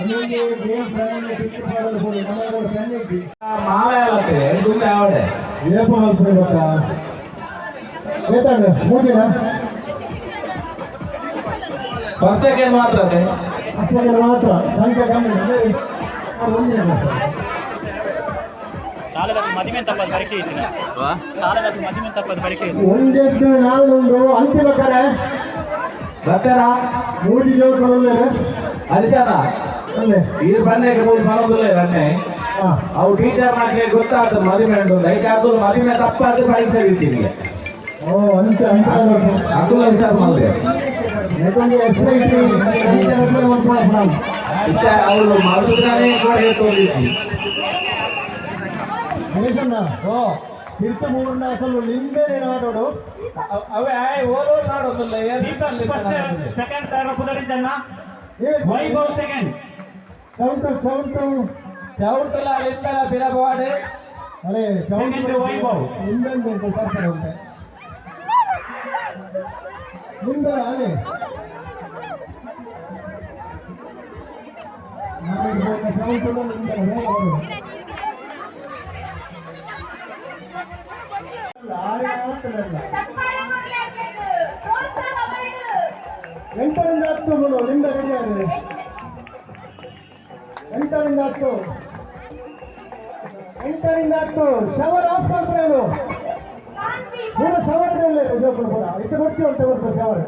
ನಮಗೆ ಗೇಮ್ ಸಣ್ಣ ಟಿಕೆಟ್ ಮಾಡಲು ಹೋಗಿ ನಮ್ಮ ಫ್ರೆಂಡ್ ಇದ್ವಿ. ಮಾಲೆ ದುಂಬೆ ಆವಡೆ. ಏಪ ಮಲ್ಪುಣೆ ಗೊತ್ತಾ ಏತಾಂಡ ಮೂಜಿನ. ಫಸ್ಟ್ ಸೆಕೆಂಡ್ ಮಾತ್ರ ಅದೇ. ಅಷ್ಟಕ್ಕೆ ಮಾತ್ರ ಸಂಖ್ಯೆ ಕಮ್ಮಿ ಅಂದ್ರೆ ಅದು ಒಂದಿನ ಮಾತ್ರ. ಶಾಲೆದಾಗ ಮದಿಮೆ ತಪ್ಪದ ಪರೀಕ್ಷೆ ಇತ್ತು, ಶಾಲೆದಾಗ ಮದಿಮೆ ತಪ್ಪದ ಪರೀಕ್ಷೆ ಇತ್ತು. ಒಂದೆದ್ದು ನಾಲ್ಕು ಅಂತಿಮ ಕರೆ. ಬರ್ತಾರಾ? ಮೂಜಿ ಜೋಕುಲು ಹರಿಸಣ್ಣ. ಅಲ್ಲೇ. ಈ ಬನ್ನೆಗೆ ಮೂರು ಬರೋದಿಲ್ಲ ಬನ್ನೆ. ಅವು ಟೀಚರ್ ನಾಕೆ ಗೊತ್ತಾಗ್ತದೆ ಮದಿಮೆ ಉಂಟು. ಐಕೆ ಹಾಕೋದು ಮದಿಮೆ ತಪ್ಪಾದ ಪರೀಕ್ಷೆ ಇರ್ತೀನಿ. ಓ ಅಂತೆ ಅಂತ. ಅಕುಲ ಹುಷಾರ್ ಮಾಡಿದೆ. ಯಾಕಂದ್ರೆ ಎಸ್ I T ಇತ್ತೆ ಅವಳು ಮರುದಿನಾನೇ ಕೂಡ ಹೇಳ್ತೋದಿದ್ವಿ. ಗಣೇಶಣ್ಣ. ಓ. ತಿರ್ತ ಮೂರು ನಾಲ್ಕು ಲಿಂಬೆ ಆಡೋಡು. ಅವೇ ಓಲೋ ನಾಡೋದಿಲ್ಲ. ಸೆಕೆಂಡ್ ತಯಾರ ಪುದರಿದ್ದನ್ನ ವೈಭವ್ ಸೆಕೆಂಡ್. ಚೌಟು ಚೌಟು. ಚೌಟಲ ಲಿಂಬೆಲ ಬಿರಬಾಡೆ. ಅರೆ ಚೌಟು. Second Vaibhav. ಲಿಂಬೆ ಬೇಕು ತರ್ತಾರೆ ಉಂಟೆ ಲಿಂಬೆ ಅಲೆ ಚೌಟು ಲಿಂಬೆ ಬರೋದು. ಚಪ್ಪಾಳೆ ಕೊಡ್ಲೇಬೇಕು, ಪ್ರೋತ್ಸಾಹ ಮಾಡು. 8ರಿಂದ 10 ಮೂರು ಲಿಂಬೆ ರೆಡಿ ಆಗಿದೆ. 8ರಿಂದ 10, 8ರಿಂದ 10. ಶವರ್ ಆಫ್ ಮಾಡ್ತಾರೆ ಅವನು. ಕಾನ್ವಿ. ಪೂರ ಶವರ್ ಜೋಕುಲು ಪೂರ ಇಟ್ಟು ಕೊಡ್ತೀವಿ ಅಂತ ಕೊಡ್ತಾರೆ ಶವರ್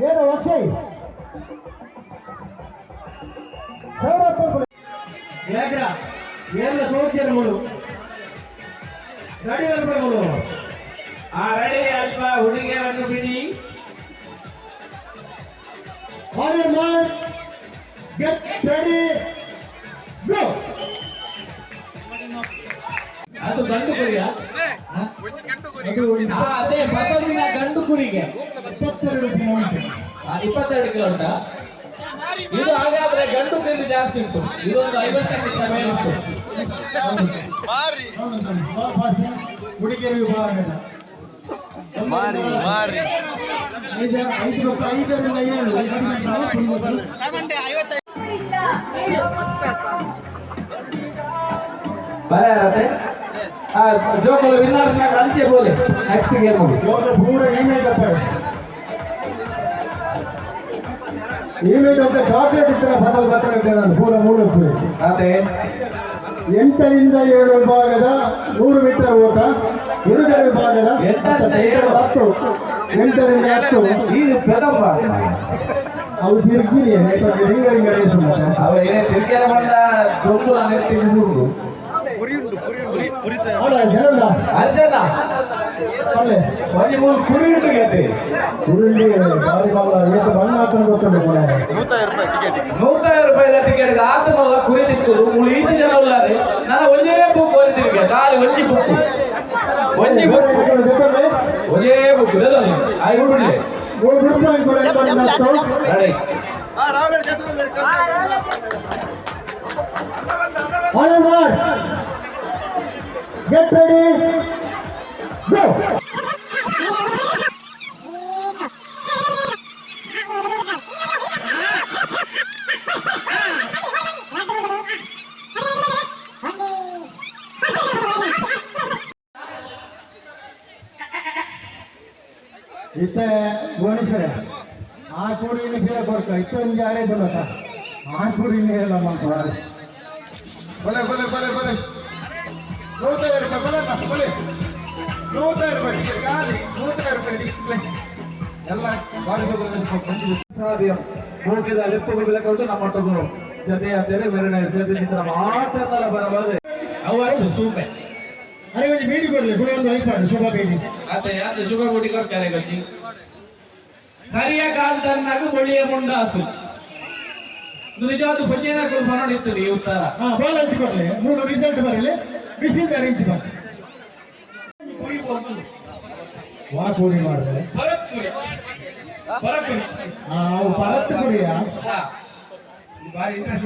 ಏನೋ ಅಕ್ಷಯ್ ಶವರ್ ಆಫ್ ಮಾಡ್ಕೊಳ್ಳಿ. ಯಾಕ್ರ ಏನ ತೋರ್ತೀರ ಮೂರು ರೆಡಿ ಮಾಡ್ಕೊಳ್ಳಿ ಮೂರು. ಆ ರೆಡಿ ಅಲ್ಪ ಹುಡುಗಿಯರನ್ನು ಬಿಡಿ. On your mark, get ready, go! ಅದು ಗಂಡು ಕುರಿಯ? ಅದೇ ಪಕ್ಕದಿನ ಗಂಡು ಕುರಿಗೆ. 22 ಕಿಲೋ ಉಂಟು. 22 ಕಿಲೋ ಉಂಟಾ ಇದು? ಹಾಗಾದ್ರೆ ಗಂಡು ಕುರಿ ಜಾಸ್ತಿ ಉಂಟು. ಇದೊಂದು 50ಕ್ಕಿಂತ ಮೇಲೆ ಉಂಟು. ಬಾಲ್ ಪಾಸ್ ಹುಡುಗಿಯರ ವಿಭಾಗದ ಐದು ಐದು 5ರಿಂದ 7. ಇಂದ 7. ಬರ ಜೋಕುಲು ವಿನ್ನರ್ಸ್ ಅಂಚೆ ಬೋಲೆ ನೆಕ್ಸ್ಟ್ ಗೇಮ್ ಹೋಗಿ. ಜೋಕ ಪೂರ ಇಮೇಜ್ ಅಪ್ಪ ಇಮೇಜ್ ಅಂತ ಚಾಕ್ಲೇಟ್ ಇಟ್ಟರೆ ಬದಲು ಬರ್ತದೆ ನಾನು ಪೂರ ಮೂರು. ಅದೇ. 8ರಿಂದ 7 ವಿಭಾಗದ 100 ಮೀಟರ್ ಓಟ ಹುಡುಗರ ವಿಭಾಗದ. 8ರಿಂದ 7. 10, 8ರಿಂದ 10. ಈಗ ಪೆದಪ್ಪ. ಅವು ತಿರುಗಿರಿ ರಿಂಗ ರಿಂಗ ರೇಸ್ ಉಂಟು. ಅವ ಏನೇ ತಿರ್ಗ್ಯಾರ ಬಂದ ದೊಂಬುಲ ನೆತ್ತಿ ಮೂರು. ಅಲ್ಲ ಜನಲ್ಲ. ಅರ್ಜನ. ಅಲ್ಲೇ. ಒಂಜಿ ಮೂರು ಕುರಿ ಉಂಟು ಗತಿ. ಉರುಂಡಿ ಬಾರಿ ಬಾಲ ಏತು ಬಣ್ಣ ಹಾಕೊಂಡು ಗೊತ್ತುಂಟು ಪುನಃ. 100 ರೂಪಾಯಿದ ಟಿಕೆಟ್ ಆತ ಮಲ್ಲ ಕುರಿ ತಿಕ್ಕುದು. ಮೂಳು ಈಚೆ ಜನ ಉಲ್ಲಾರೆ. ನಾನು ಒಂಜೇ ಬುಕ್ ಓದಿ ತಿರ್ಗೆ ಖಾಲಿ ಒಂಜಿ ಬುಕ್, ಒಂಜಿ ಬುಕ್, ಒಂಜೇ ಬುಕ್ ಇದಲ್ಲ ಆಯ್ ಬಿಡ್ಲಿ. ಮೂರು ರೂಪಾಯಿ ಕೂಡ 8ರಿಂದ 10. Ready. On your mark, get ready, go! ಪುರುಷರ ಆ ಕೂರಿನ ಬೇರೆ ಕೊರ್ಕ ಇತ್ತೊಂದು ಯಾರೇ ಬಲ್ಲಕ ಆ ಕೂರಿನ ಎಲ್ಲ ಮಾಡ್ತಾರೆ. ಬಲೆ ಬಲೆ ಬಲೆ ಬಲೆ 150 ರೂಪಾಯಿ ಬಲೆ ಬಲೆ 150 ರೂಪಾಯಿ ಟಿಕೆಟ್ ಖಾಲಿ 150 ರೂಪಾಯಿ ಟಿಕೆಟ್ ಎಲ್ಲ ಬಾರಿ. ಮೂಗಿದ ಲೆಪ್ಪು ಬೆಳಕೌದು ನಮ್ಮ ಒಟ್ಟುಗು ಜೊತೆ ಅಂತೇಳಿ ಬೇರೆ ಜೊತೆ ನಿಂತ ಮಾತನ್ನೆಲ್ಲ ಬರಬಾರದು. ಅವು ಸೂಪೆ ಅರೆ ಒಂಜಿ ಬೀಡಿ ಕೊರ್ಲೆ ಕುಡಿ ಒಂದು ಐಪಾಡು ಶೋಭಾ ಬೀಡಿ. ಆತ ಯಾತ ಶುಭ ಗುಡಿ ಕೊರ್ತಾರೆ ಗೊತ್ತಿ ಕರಿಯ ಕಾಂತನ್ನಾಗ ಬೊಳಿಯ ಮುಂಡಾಸು ನಿಜವಾದ ಪಂಜೇನ ಬರೋಣಿತ್ತು ಈ ಉತ್ತರ. ಹಾ ಬಾಲ್ ಹಂಚಿಕೊಡ್ಲಿ ಮೂರು ರಿಸಲ್ಟ್ ಬರಲಿ ಮಿಷಿನ್ ಅರೇಂಜ್ ಬಾ ವಾ ಕೂರಿ ಮಾಡಿದ್ರೆ ಅವು ಪರತ್ ಕುರಿಯಾ. ಬಾರಿ ಇಂಟ್ರೆಸ್ಟ್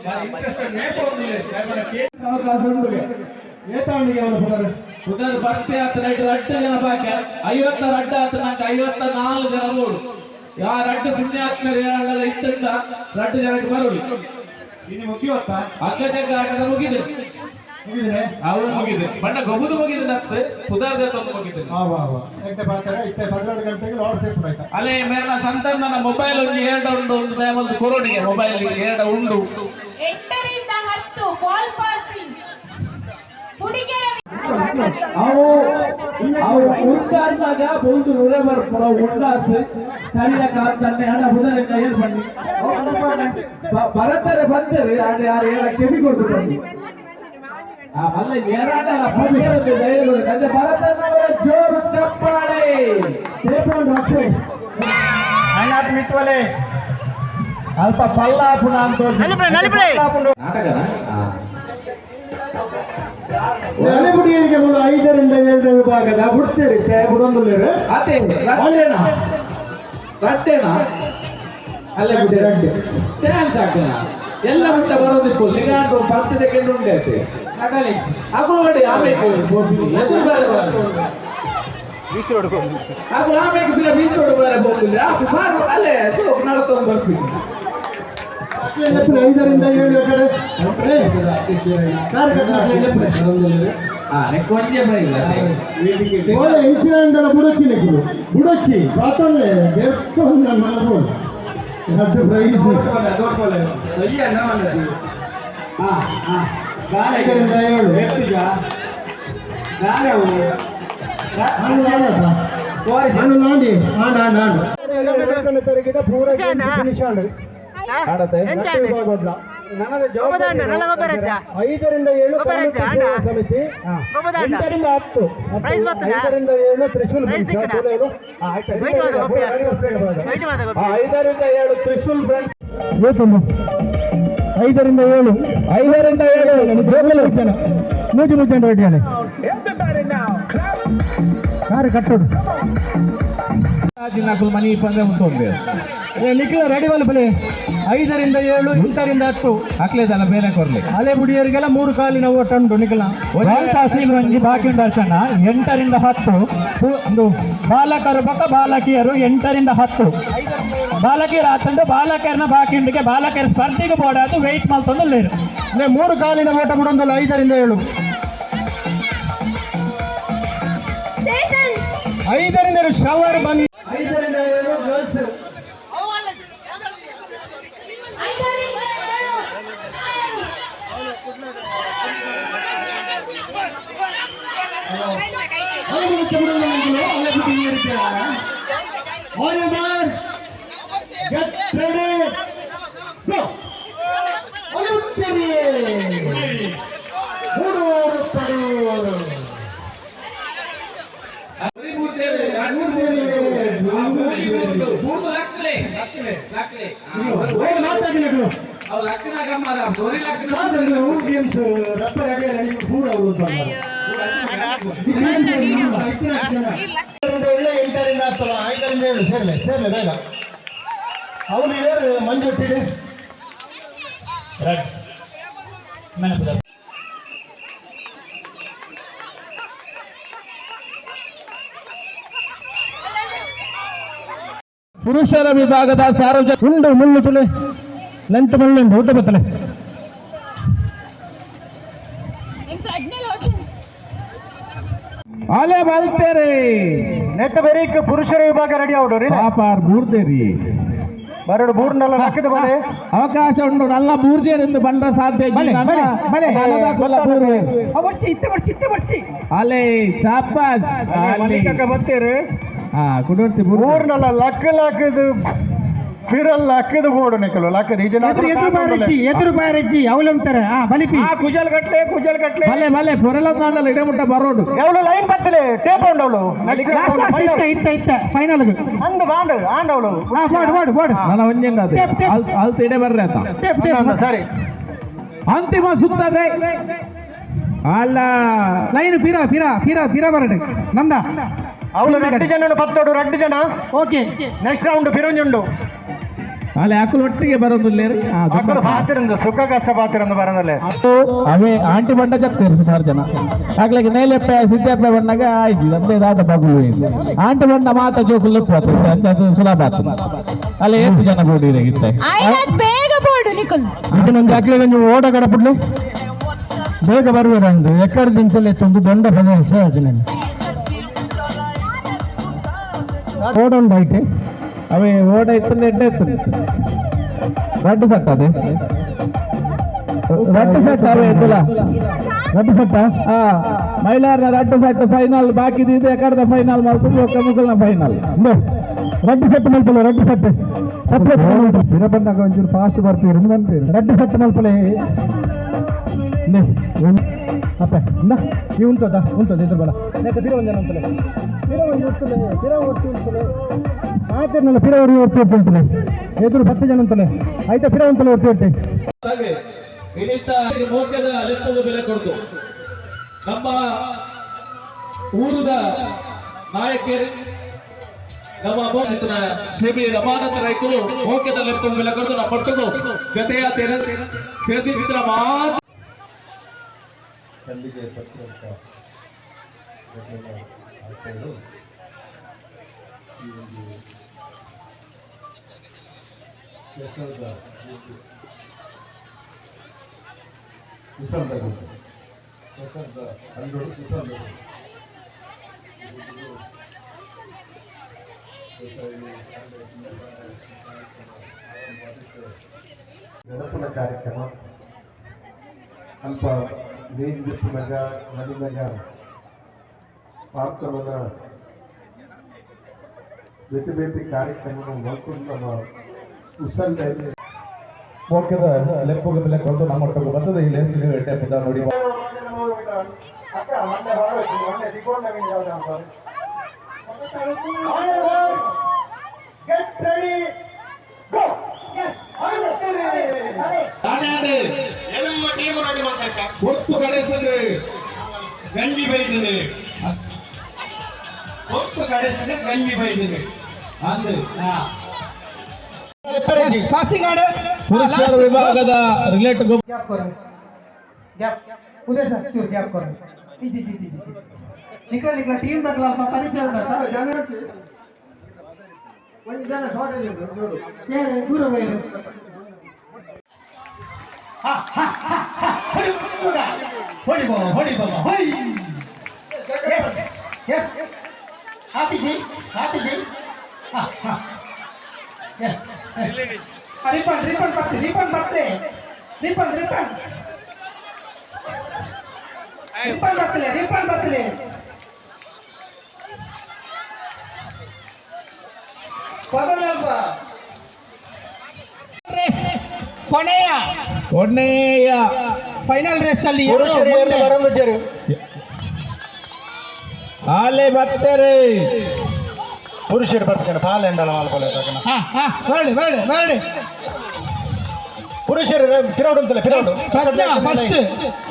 ಬಾರಿ ಇಂಟ್ರೆಸ್ಟ್ ನೇಪ ಅವಕಾಶ ಉಂಟು. ಏತಾಂಡಿಗೆ ಅವನು ಪುನರ್ ಪುನರ್ ಭರ್ತಿ ಆತ ನೈಟ್ ರಡ್ಡು ಜನ ಬಾಕಿ 50 ರಡ್ಡು ಆತ ನಾಲ್ಕು 54 ಜನ ರೋಡು ಯಾ ರಡ್ಡು ಪುಣ್ಯಾತ್ಮರು ಏಳಲ್ಲ ಇತ್ತಂಡ ರಡ್ಡು ಜನಕ್ಕೆ ಬರೋಲಿ. ಇನ್ನು ಮುಗಿಯುವತ್ತ ಅಕ್ಕ ಜಗ್ಗ ಆಟದ ಮುಗಿದೆ. ಮುಗಿದ್ರೆ ಅವು ಮುಗಿದೆ ಬಣ್ಣ ಗೊಬ್ಬುದು ಮುಗಿದೆ ನತ್ತು ಪುದಾರ್ದ ತಂದು ಮುಗಿದೆ. ವಾ ವಾ ವಾ ಎಟ್ಟೆ ಪಾತಾರೆ ಇತ್ತೆ 12 ಗಂಟೆಗೆ ಲಾರ್ಡ್ ಸೇಫ್ ಆಯ್ತಾ. ಅಲ್ಲೇ ಮೇಲಿನ ಸಂತನ್ನ ಮೊಬೈಲ್ ಒಂದು ಎರಡು ಉಂಡು ಒಂದು ಟೈಮಲ್ಲಿ ಕೊರೋನಿಗೆ ಮೊಬೈಲ್ ಎರಡು ಉಂಡು. 8 ರಿಂದ 10 ಬಾಲ್ ಪಾಸಿಂಗ್ ಹುಡುಗಿಯರ ಅವು ಅವು ಉಂಡಾದಾಗ ಬೊಲ್ದು ನುರೆ ಬರ್ಪುರ ಉಂಡಾಸ್ ಕರಿಯ ಕಾಂತನ್ನೆ ಹಣ ಹುದರಿಂದ ಏನ್ ಬನ್ನಿ ಭರತರೆ ಬಂದರೆ ಆಡ ಯಾರು ಏನ ಕೆವಿ ಕೊಡ್ತು ಬನ್ನಿ. ಆ ಮಲ್ಲ ಏರಾಟ ಧೈರ್ಯ ಕೊಡು. ಭರತನವರ ಜೋರು ಚಪ್ಪಾಳೆ. ಅಕ್ಷಯ್ ಮಿಟ್ವಲೆ ಅಲ್ಪ ಪಲ್ಲ ಪುನಃ ಅಂತ ನಾಟಕನ ನೆಲೆಗುಡಿಯರಿಗೆ ಮೂಲ 5 ರಿಂದ 7 ವಿಭಾಗದ ಬುಡ್ತೇರಿ ಬುಡೊಂದುಲ್ಲೇರು ಅದೇ ರಡ್ಡೇನಾ ರಡ್ಡೇನಾ ಅಲ್ಲೇ ರಡ್ಡೆ ರಡ್ಡೆ ಚಾನ್ಸ್ ಹಾಕೋಣ ಎಲ್ಲ ಮುಟ್ಟ ಬರೋದಿಪ್ಪು ನಿಗಾಂಟು 10 ಸೆಕೆಂಡ್ ಉಂಟೆ ಆಯ್ತು ಅಗುಳು ಮಾಡಿ ಆಮೇಲೆ ಎದುರು ಬೇರೆ ಅಗುಳು ಆಮೇಲೆ ಬಿರ ಬೀಸೋಡು ಬೇರೆ ಹೋಗಿಲ್ಲ ಮಾರು ಅಲ್ಲೇ ಸೋಪ್ ನಡ್ಕೊಂಡು ಬರ್ತೀನಿ. 5 ರಿಂದ 7 ಕಡೆ ಓಲೆ ಇಂಚಿನ ಬುಡೊಚ್ಚಿ ನೆಕ್ಕುದು ಬುಡೊಚ್ಚಿ ಪಾತೊಂಡೆ ಬೆರ್ತೊಂದು ಮನಪೋಡು ರಡ್ಡು ಪ್ರೈಸ್ 5 ರಿಂದ 7 ಹಣ್ಣು ನಾಂಡಿ ಆಂಡ್ ಆಂಡ್ ಆಂಡ್ ತರಗಿದ ಪೂರ ಫಿನಿಶ್ ಆಂಡ್ 5 ರಿಂದ 7 ಸಮಿತಿ 8 ರಿಂದ 10 5 ರಿಂದ 7 ತ್ರಿಶೂಲ್ 5 ರಿಂದ 7 ತ್ರಿಶೂಲ್ ಫ್ರೆಂಡ್ಸ್. 5 ರಿಂದ 7 5 ರಿಂದ 7 ಜನ ಮೂಜಿ ಮೂಜಿ ಜನ ರೆಡಿ ಕಾರು ಕಟ್ಟೋಡು ಮನಿ ಪಂದ್ರೆ ಮುತ್ತೊಂದು ನಿಖಿಲ ರೆಡಿ ಬಲೆ 5 ರಿಂದ 7 8 ರಿಂದ 10 ಹಾಕ್ಲೇದಲ್ಲ ಬೇರೆ ಕೊರ್ಲಿ ಅಲೆ ಬುಡಿಯರಿಗೆಲ್ಲ 3 ಕಾಲಿನ ಓಟ ಉಂಟು ನಿಖಿಲ. ತಹಸೀಲ್ ಒಂಜಿ ಬಾಕಿ ಉಂಟು ಅರ್ಚನ 8 ರಿಂದ 10 ಒಂದು ಬಾಲಕರು ಬೊಕ್ಕ ಬಾಲಕಿಯರು 8 ರಿಂದ 10 ಬಾಲಕಿಯರು ಆತಂಡು ಬಾಲಕಿಯರನ್ನ ಬಾಕಿ ಉಂಡಿಗೆ ಬಾಲಕಿಯರ ಸ್ಪರ್ಧೆಗೆ ಬೋಡಾದು ವೆಯ್ಟ್ ಮಲ್ತೊಂದು ಲೇರು 3 ಕಾಲಿನ ಓಟ ಬಿಡೊಂದಲ್ಲ 5 ರಿಂದ 7 5 ರಿಂದ 7 ಶವರ್ ಬನ್ನಿ 5 ರಿಂದ 7 ಗರ್ಲ್ಸ್ 5 ರಿಂದ 7 Get ready, go! ಅಲುತ್ತಿರಿ ಮೂಡೋರು ಪಡೋರು ಗೇಮ್ಸ್ ರಬ್ಬರ್ ಪೂರ 8 ರಿಂದ 10 5 ರಿಂದ 7 ಸೇರ್ಲೆ ಸೇರ್ಲೆ ಬೇಗ ಅವನು ಏರು ಮಂಜುಟ್ಟಿಡು. ಪುರುಷರ ವಿಭಾಗದ ಸಾರ್ವಜನಿಕ ಉಂಡು ಮುಳ್ಳು ತುಲೆ ಲೆಂತ್ ಮುಳ್ಳುಂಡು ಊಟ ಬತ್ತಲೆ ಅಲೆ ಬಲ್ತೇರೆ. ನೆತ್ತ ಬೇರೆ ಪುರುಷರ ವಿಭಾಗ ರೆಡಿ ಆವಡು ಪಾಪಾರ್ ಬೂರ್ದೇರಿ ಬರಡು ಬೂರ್ನೆಲ್ಲ ಹಾಕಿದ ಬಲೆ ಅವಕಾಶ ಉಂಟು ನಲ್ಲ ಬೂರ್ಜೇರಿಂದ ಬಂಡ ಸಾಧ್ಯ ಅಲೆ ಶಾಬಾಸ್ ಬತ್ತೀರಿ ಹಾ ಕುಡೋರ್ತಿ ಊರ್ನೆಲ್ಲ ಲಕ್ಕ ಲಕ್ಕದು ಪಿರಲ್ ಲಕ್ಕದ ಬೋರ್ಡು ನಿಕಲು ಲಕ್ಕದ ಈ ಜನ ಎದುರು ಬಾರಜ್ಜಿ ಎದುರು ಬಾರಜ್ಜಿ ಅವಲಂತಾರೆ ಆ ಬಲಿಪಿ ಕುಜಲ್ ಗಟ್ಲೆ ಕುಜಲ್ ಗಟ್ಲೆ ಬಲೆ ಬಲೆ ಪೊರಲ ಕಾಂಡಲ ಇಡಮುಟ್ಟ ಬರೋಡು ಎವಳು ಲೈನ್ ಬತ್ತಲೆ ಟೇಪ್ ಉಂಡವಳು ಇತ್ತ ಇತ್ತ ಇತ್ತ ಫೈನಲ್ ಅಂದು ಬಾಂಡ್ ಆಂಡವಳು ಹಾ ಬೋರ್ಡ್ ಬೋರ್ಡ್ ಬೋರ್ಡ್ ನನ್ನ ಒಂಜಂಗ ಅಲ್ತ ಇಡೆ ಬರ್ರೆ ಆತ ಟೇಪ್ ಟೇಪ್ ಸರಿ ಅಂತಿಮ ಸುತ್ತದೆ ಅಲ್ಲ ಲೈನ್ ಪಿರ ಪಿರ ಪಿರ ಪಿರ ಬರಡು ನಂದ ಅವಳು ರಡ್ಡು ಜನ ಪತ್ತೋಡು ರಡ್ಡು ಜನ ಓಕೆ ನೆಕ್ಸ್ಟ್ ರೌಂಡ್ ಪಿರಂಜುಂಡು ಅಲ್ಲ ಅಕುಲು ಒಟ್ಟಿಗೆ ಬರೋದಿಲ್ಲ ಅಕುಲು ಪಾತಿರಂದು ಸುಖ ಕಷ್ಟ ಪಾತಿರಂದು ಬರೋದಿಲ್ಲ ಅವೇ ಆಂಟಿ ಬಂಡ ಜಪ್ತೇರು ಸುಮಾರು ಜನ ಆಗ್ಲಿಕ್ಕೆ ನೇಲೆಪ್ಪೆ ಸಿದ್ದಪ್ಪೆ ಬಂದಾಗ ಆಯ್ತು ನಮ್ದೇ ದಾದ ಬಗುಲು ಆಂಟಿ ಬಂಡ ಮಾತ ಜೋಕುಲು ಅಂತ ಅದು ಸುಲಭ ಆಗ್ತದೆ ಅಲ್ಲ ಎಷ್ಟು ಜನ ಬೋರ್ಡ್ ಬೇಗ ಬೋರ್ಡು ನಿಕುಲ್ ಇದನ್ನೊಂದು ಅಕ್ಲಿಗೆ ನೀವು ಓಟ ಕಡಪಡ್ಲು ಬೇಗ ಬರುವುದಂದು ಎಕ್ಕಡ ದಿಂಚಲ್ಲಿ ಎತ್ತೊಂದು ದೊಂಡ ಫಲ ಓಡ ಉಂಡು ಐತೆ ಅವೇ ಓಡ ಇತ್ತು ಎಡ್ಡೆ ಇತ್ತು ರಡ್ಡು ಸಟ್ಟ ಅದೇ ರಡ್ಡು ಸಟ್ಟ ಅವೇ ಇತ್ತಲ್ಲ ರಡ್ಡು ಸಟ್ಟ ಹಾ ಮೈಲಾರ್ನ ರಡ್ಡು ಸಟ್ಟ ಫೈನಲ್ ಬಾಕಿ ಇದೆ ಎಕಡದ ಫೈನಲ್ ಮಾಡ್ಕೊಂಡು ಒಕ್ಕ ಮುಕಲ್ನ ಫೈನಲ್ ರಡ್ಡು ಸೆಟ್ ಮಲ್ಪಲೆ ರಡ್ಡು ಸೆಟ್ ಪಿರ ಬಂದಾಗ ಒಂಚೂರು ಫಾಸ್ಟ್ ಬರ್ತೀರಿ ಬಂತೀರಿ ರಡ್ಡು ಸೆಟ್ ಮಲ್ಪಲೆ ಅಪ್ಪ ಇಂದ ಈ ಉಂಟದ ಉಂಟದ ಇದ್ರ ಬಲ ನೆತ್ತ ಪಿರ ಒಂಜನ ಉಂಟಲೆ ಪಿರ ಒಂಜಿ ಉಂಟಲೆ ಪಿರ ಒಟ್ಟಿ ಉಂಟಲೆ ಆತಿರ್ನಲ್ಲ ಪಿರ ಒರಿ ಒಟ್ಟಿ ಉಂಟಲೆ ಎದುರು 10 ಜನ ಉಂಟಲೆ ಆಯ್ತಾ ಪಿರ ಉಂಟಲೆ ಒಟ್ಟಿ ಒಟ್ಟಿ ಇನಿತ ಮೋಕ್ಯದ ಲೆಪ್ಪದ ಬೆಲೆ ಕೊಡ್ತು ನಮ್ಮ ಊರದ ನಾಯಕರು ನಮ್ಮ ಶ್ರೀ ರಮಾನಂದ ರೈತರು ಮೋಕ್ಯದ ಲೆಪ್ಪದ ಬೆಲೆ ಕೊಡ್ತು ನಮ್ಮ ಪಟ್ಟುಕು ಜೊತೆಯ ಸೇರಿದ್ರ ಮಾತ್ರ ಕಲ್ಲಿಗೆ ಪತ್ರಂತ ಹಾಕೊಂಡು ಈ ಒಂದು ಕೆಸರದ ಕುಸಲ್ದ ಗುಡ್ಡ ಕೆಸರದ ಹಳ್ಳೋಡು ಕುಸಲ್ದ ಗಣಪನ ಕಾರ್ಯಕ್ರಮ ಅಲ್ಪ ನೇಜ್ ಬಿಪ್ಪುನಗ ನಡಿನಗ ಪಾರ್ಥವನ ಬೇತೆ ಬೇತೆ ಕಾರ್ಯಕ್ರಮ ಮಲ್ಕೊಂಡು ನಮ್ಮ ಉಸಲ್ದಲ್ಲಿ ಮೋಕ್ಯದ ಲೆಪ್ಪುಗ ಬೆಲೆ ಕೊಡ್ತು ನಮ್ಮ ಒಟ್ಟಿಗೆ ಬರ್ತದೆ ಈ ಲೇಸ್ ನೀವು ಎಟ್ಟೆ ಪುದ ನೋಡಿ ಗೆಟ್ ರೆಡಿ ಗೋ ಒತ್ತು ಕಡೆಸದೆ ಗಂಜಿ ಬೈದಿದೆ ಒತ್ತು ಕಡೆಸದೆ ಗಂಜಿ ಬೈದಿದೆ ಅಂದ್ರೆ ಪುರುಷರ ವಿಭಾಗದ ರಿಲೇಟ್ ಗ್ಯಾಪ್ ಕೊರ ಗ್ಯಾಪ್ ಉದಯ ಸರ್ ಚೂರು ಗ್ಯಾಪ್ ಕೊರ G G G G ನಿಖಲ ನಿಖಲ ಟೀಮ್ ದಕ್ಕಲ ಅಲ್ಪ ಪರಿಚಯ ಉಂಟಾ ಒಂದು ಜನ ಶಾರ್ಟೇಜ್ ಉಂಟು ನೋಡು ಏ ದೂರ ಹೋಯಿರು ಹೊಡಿ ಬಾಬಾ ಹೊಡಿ ಬಾಬಾ ಹೊಯ್ ಎಸ್ ಎಸ್ ಹಾಪಿಜಿ ಹಾಪಿಜಿ ಹಾ ಹಾ ಎಸ್ ರಿಪನ್ ರಿಪನ್ ಬರ್ತೆ ರಿಪನ್ ಬರ್ತೆ ರಿಪನ್ ರಿಪನ್ ರಿಪನ್ ಬರ್ತಲೆ ರಿಪನ್ ಬರ್ತಲೆ ರೇಸ್ ಕೊನೆಯ ಕೊನೆಯ ಫೈನಲ್ ರೇಸ್ ಅಲ್ಲಿ ಪುರುಷರು ಆಲೆ ಬರ್ತಾರೆ ಪುರುಷರು ಬರ್ತಾರೆ ಪಾಲ್ ಎಂಡಲ ಮಲ್ಪಲೆ ತಕನ ಹಾ ಹಾ ಬರಡಿ ಬರಡಿ ಬರಡಿ ಪುರುಷರು ಪಿರೌಡ್ ಅಂತಲ್ಲ ಪಿರೌಡ್ ಪ್ರಜ್ಞಾ ಫಸ್ಟ್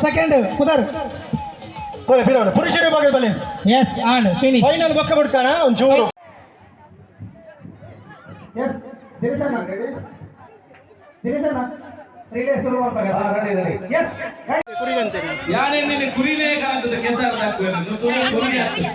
ಸೆಕೆಂಡ್ ಕುದರ್ ಪೋಲೆ ಪಿರೌಡ್ ಪುರುಷರು ಬಗ್ಗೆ ಬಲೆ ಎಸ್ ಆನ್ ಫಿನಿಶ್ ಫೈನಲ್ ಬಕ್ಕ ಬಿಡ್ತಾನ ಒಂಚೂರು ಎಸ್ ದಿನೇಶಣ್ಣ ದಿನೇಶಣ್ಣ ರಿಲೇ ಶುರು ಮಾಡ್ತಾರೆ ರೆಡಿ ರೆಡಿ ಎಸ್ ಯಾನೇ ನಿನ್ನ ಕುರಿನೇ ಕಾಣ್ತದೆ ಕೆಸರು ಕುರಿ ಆಗ್ತದೆ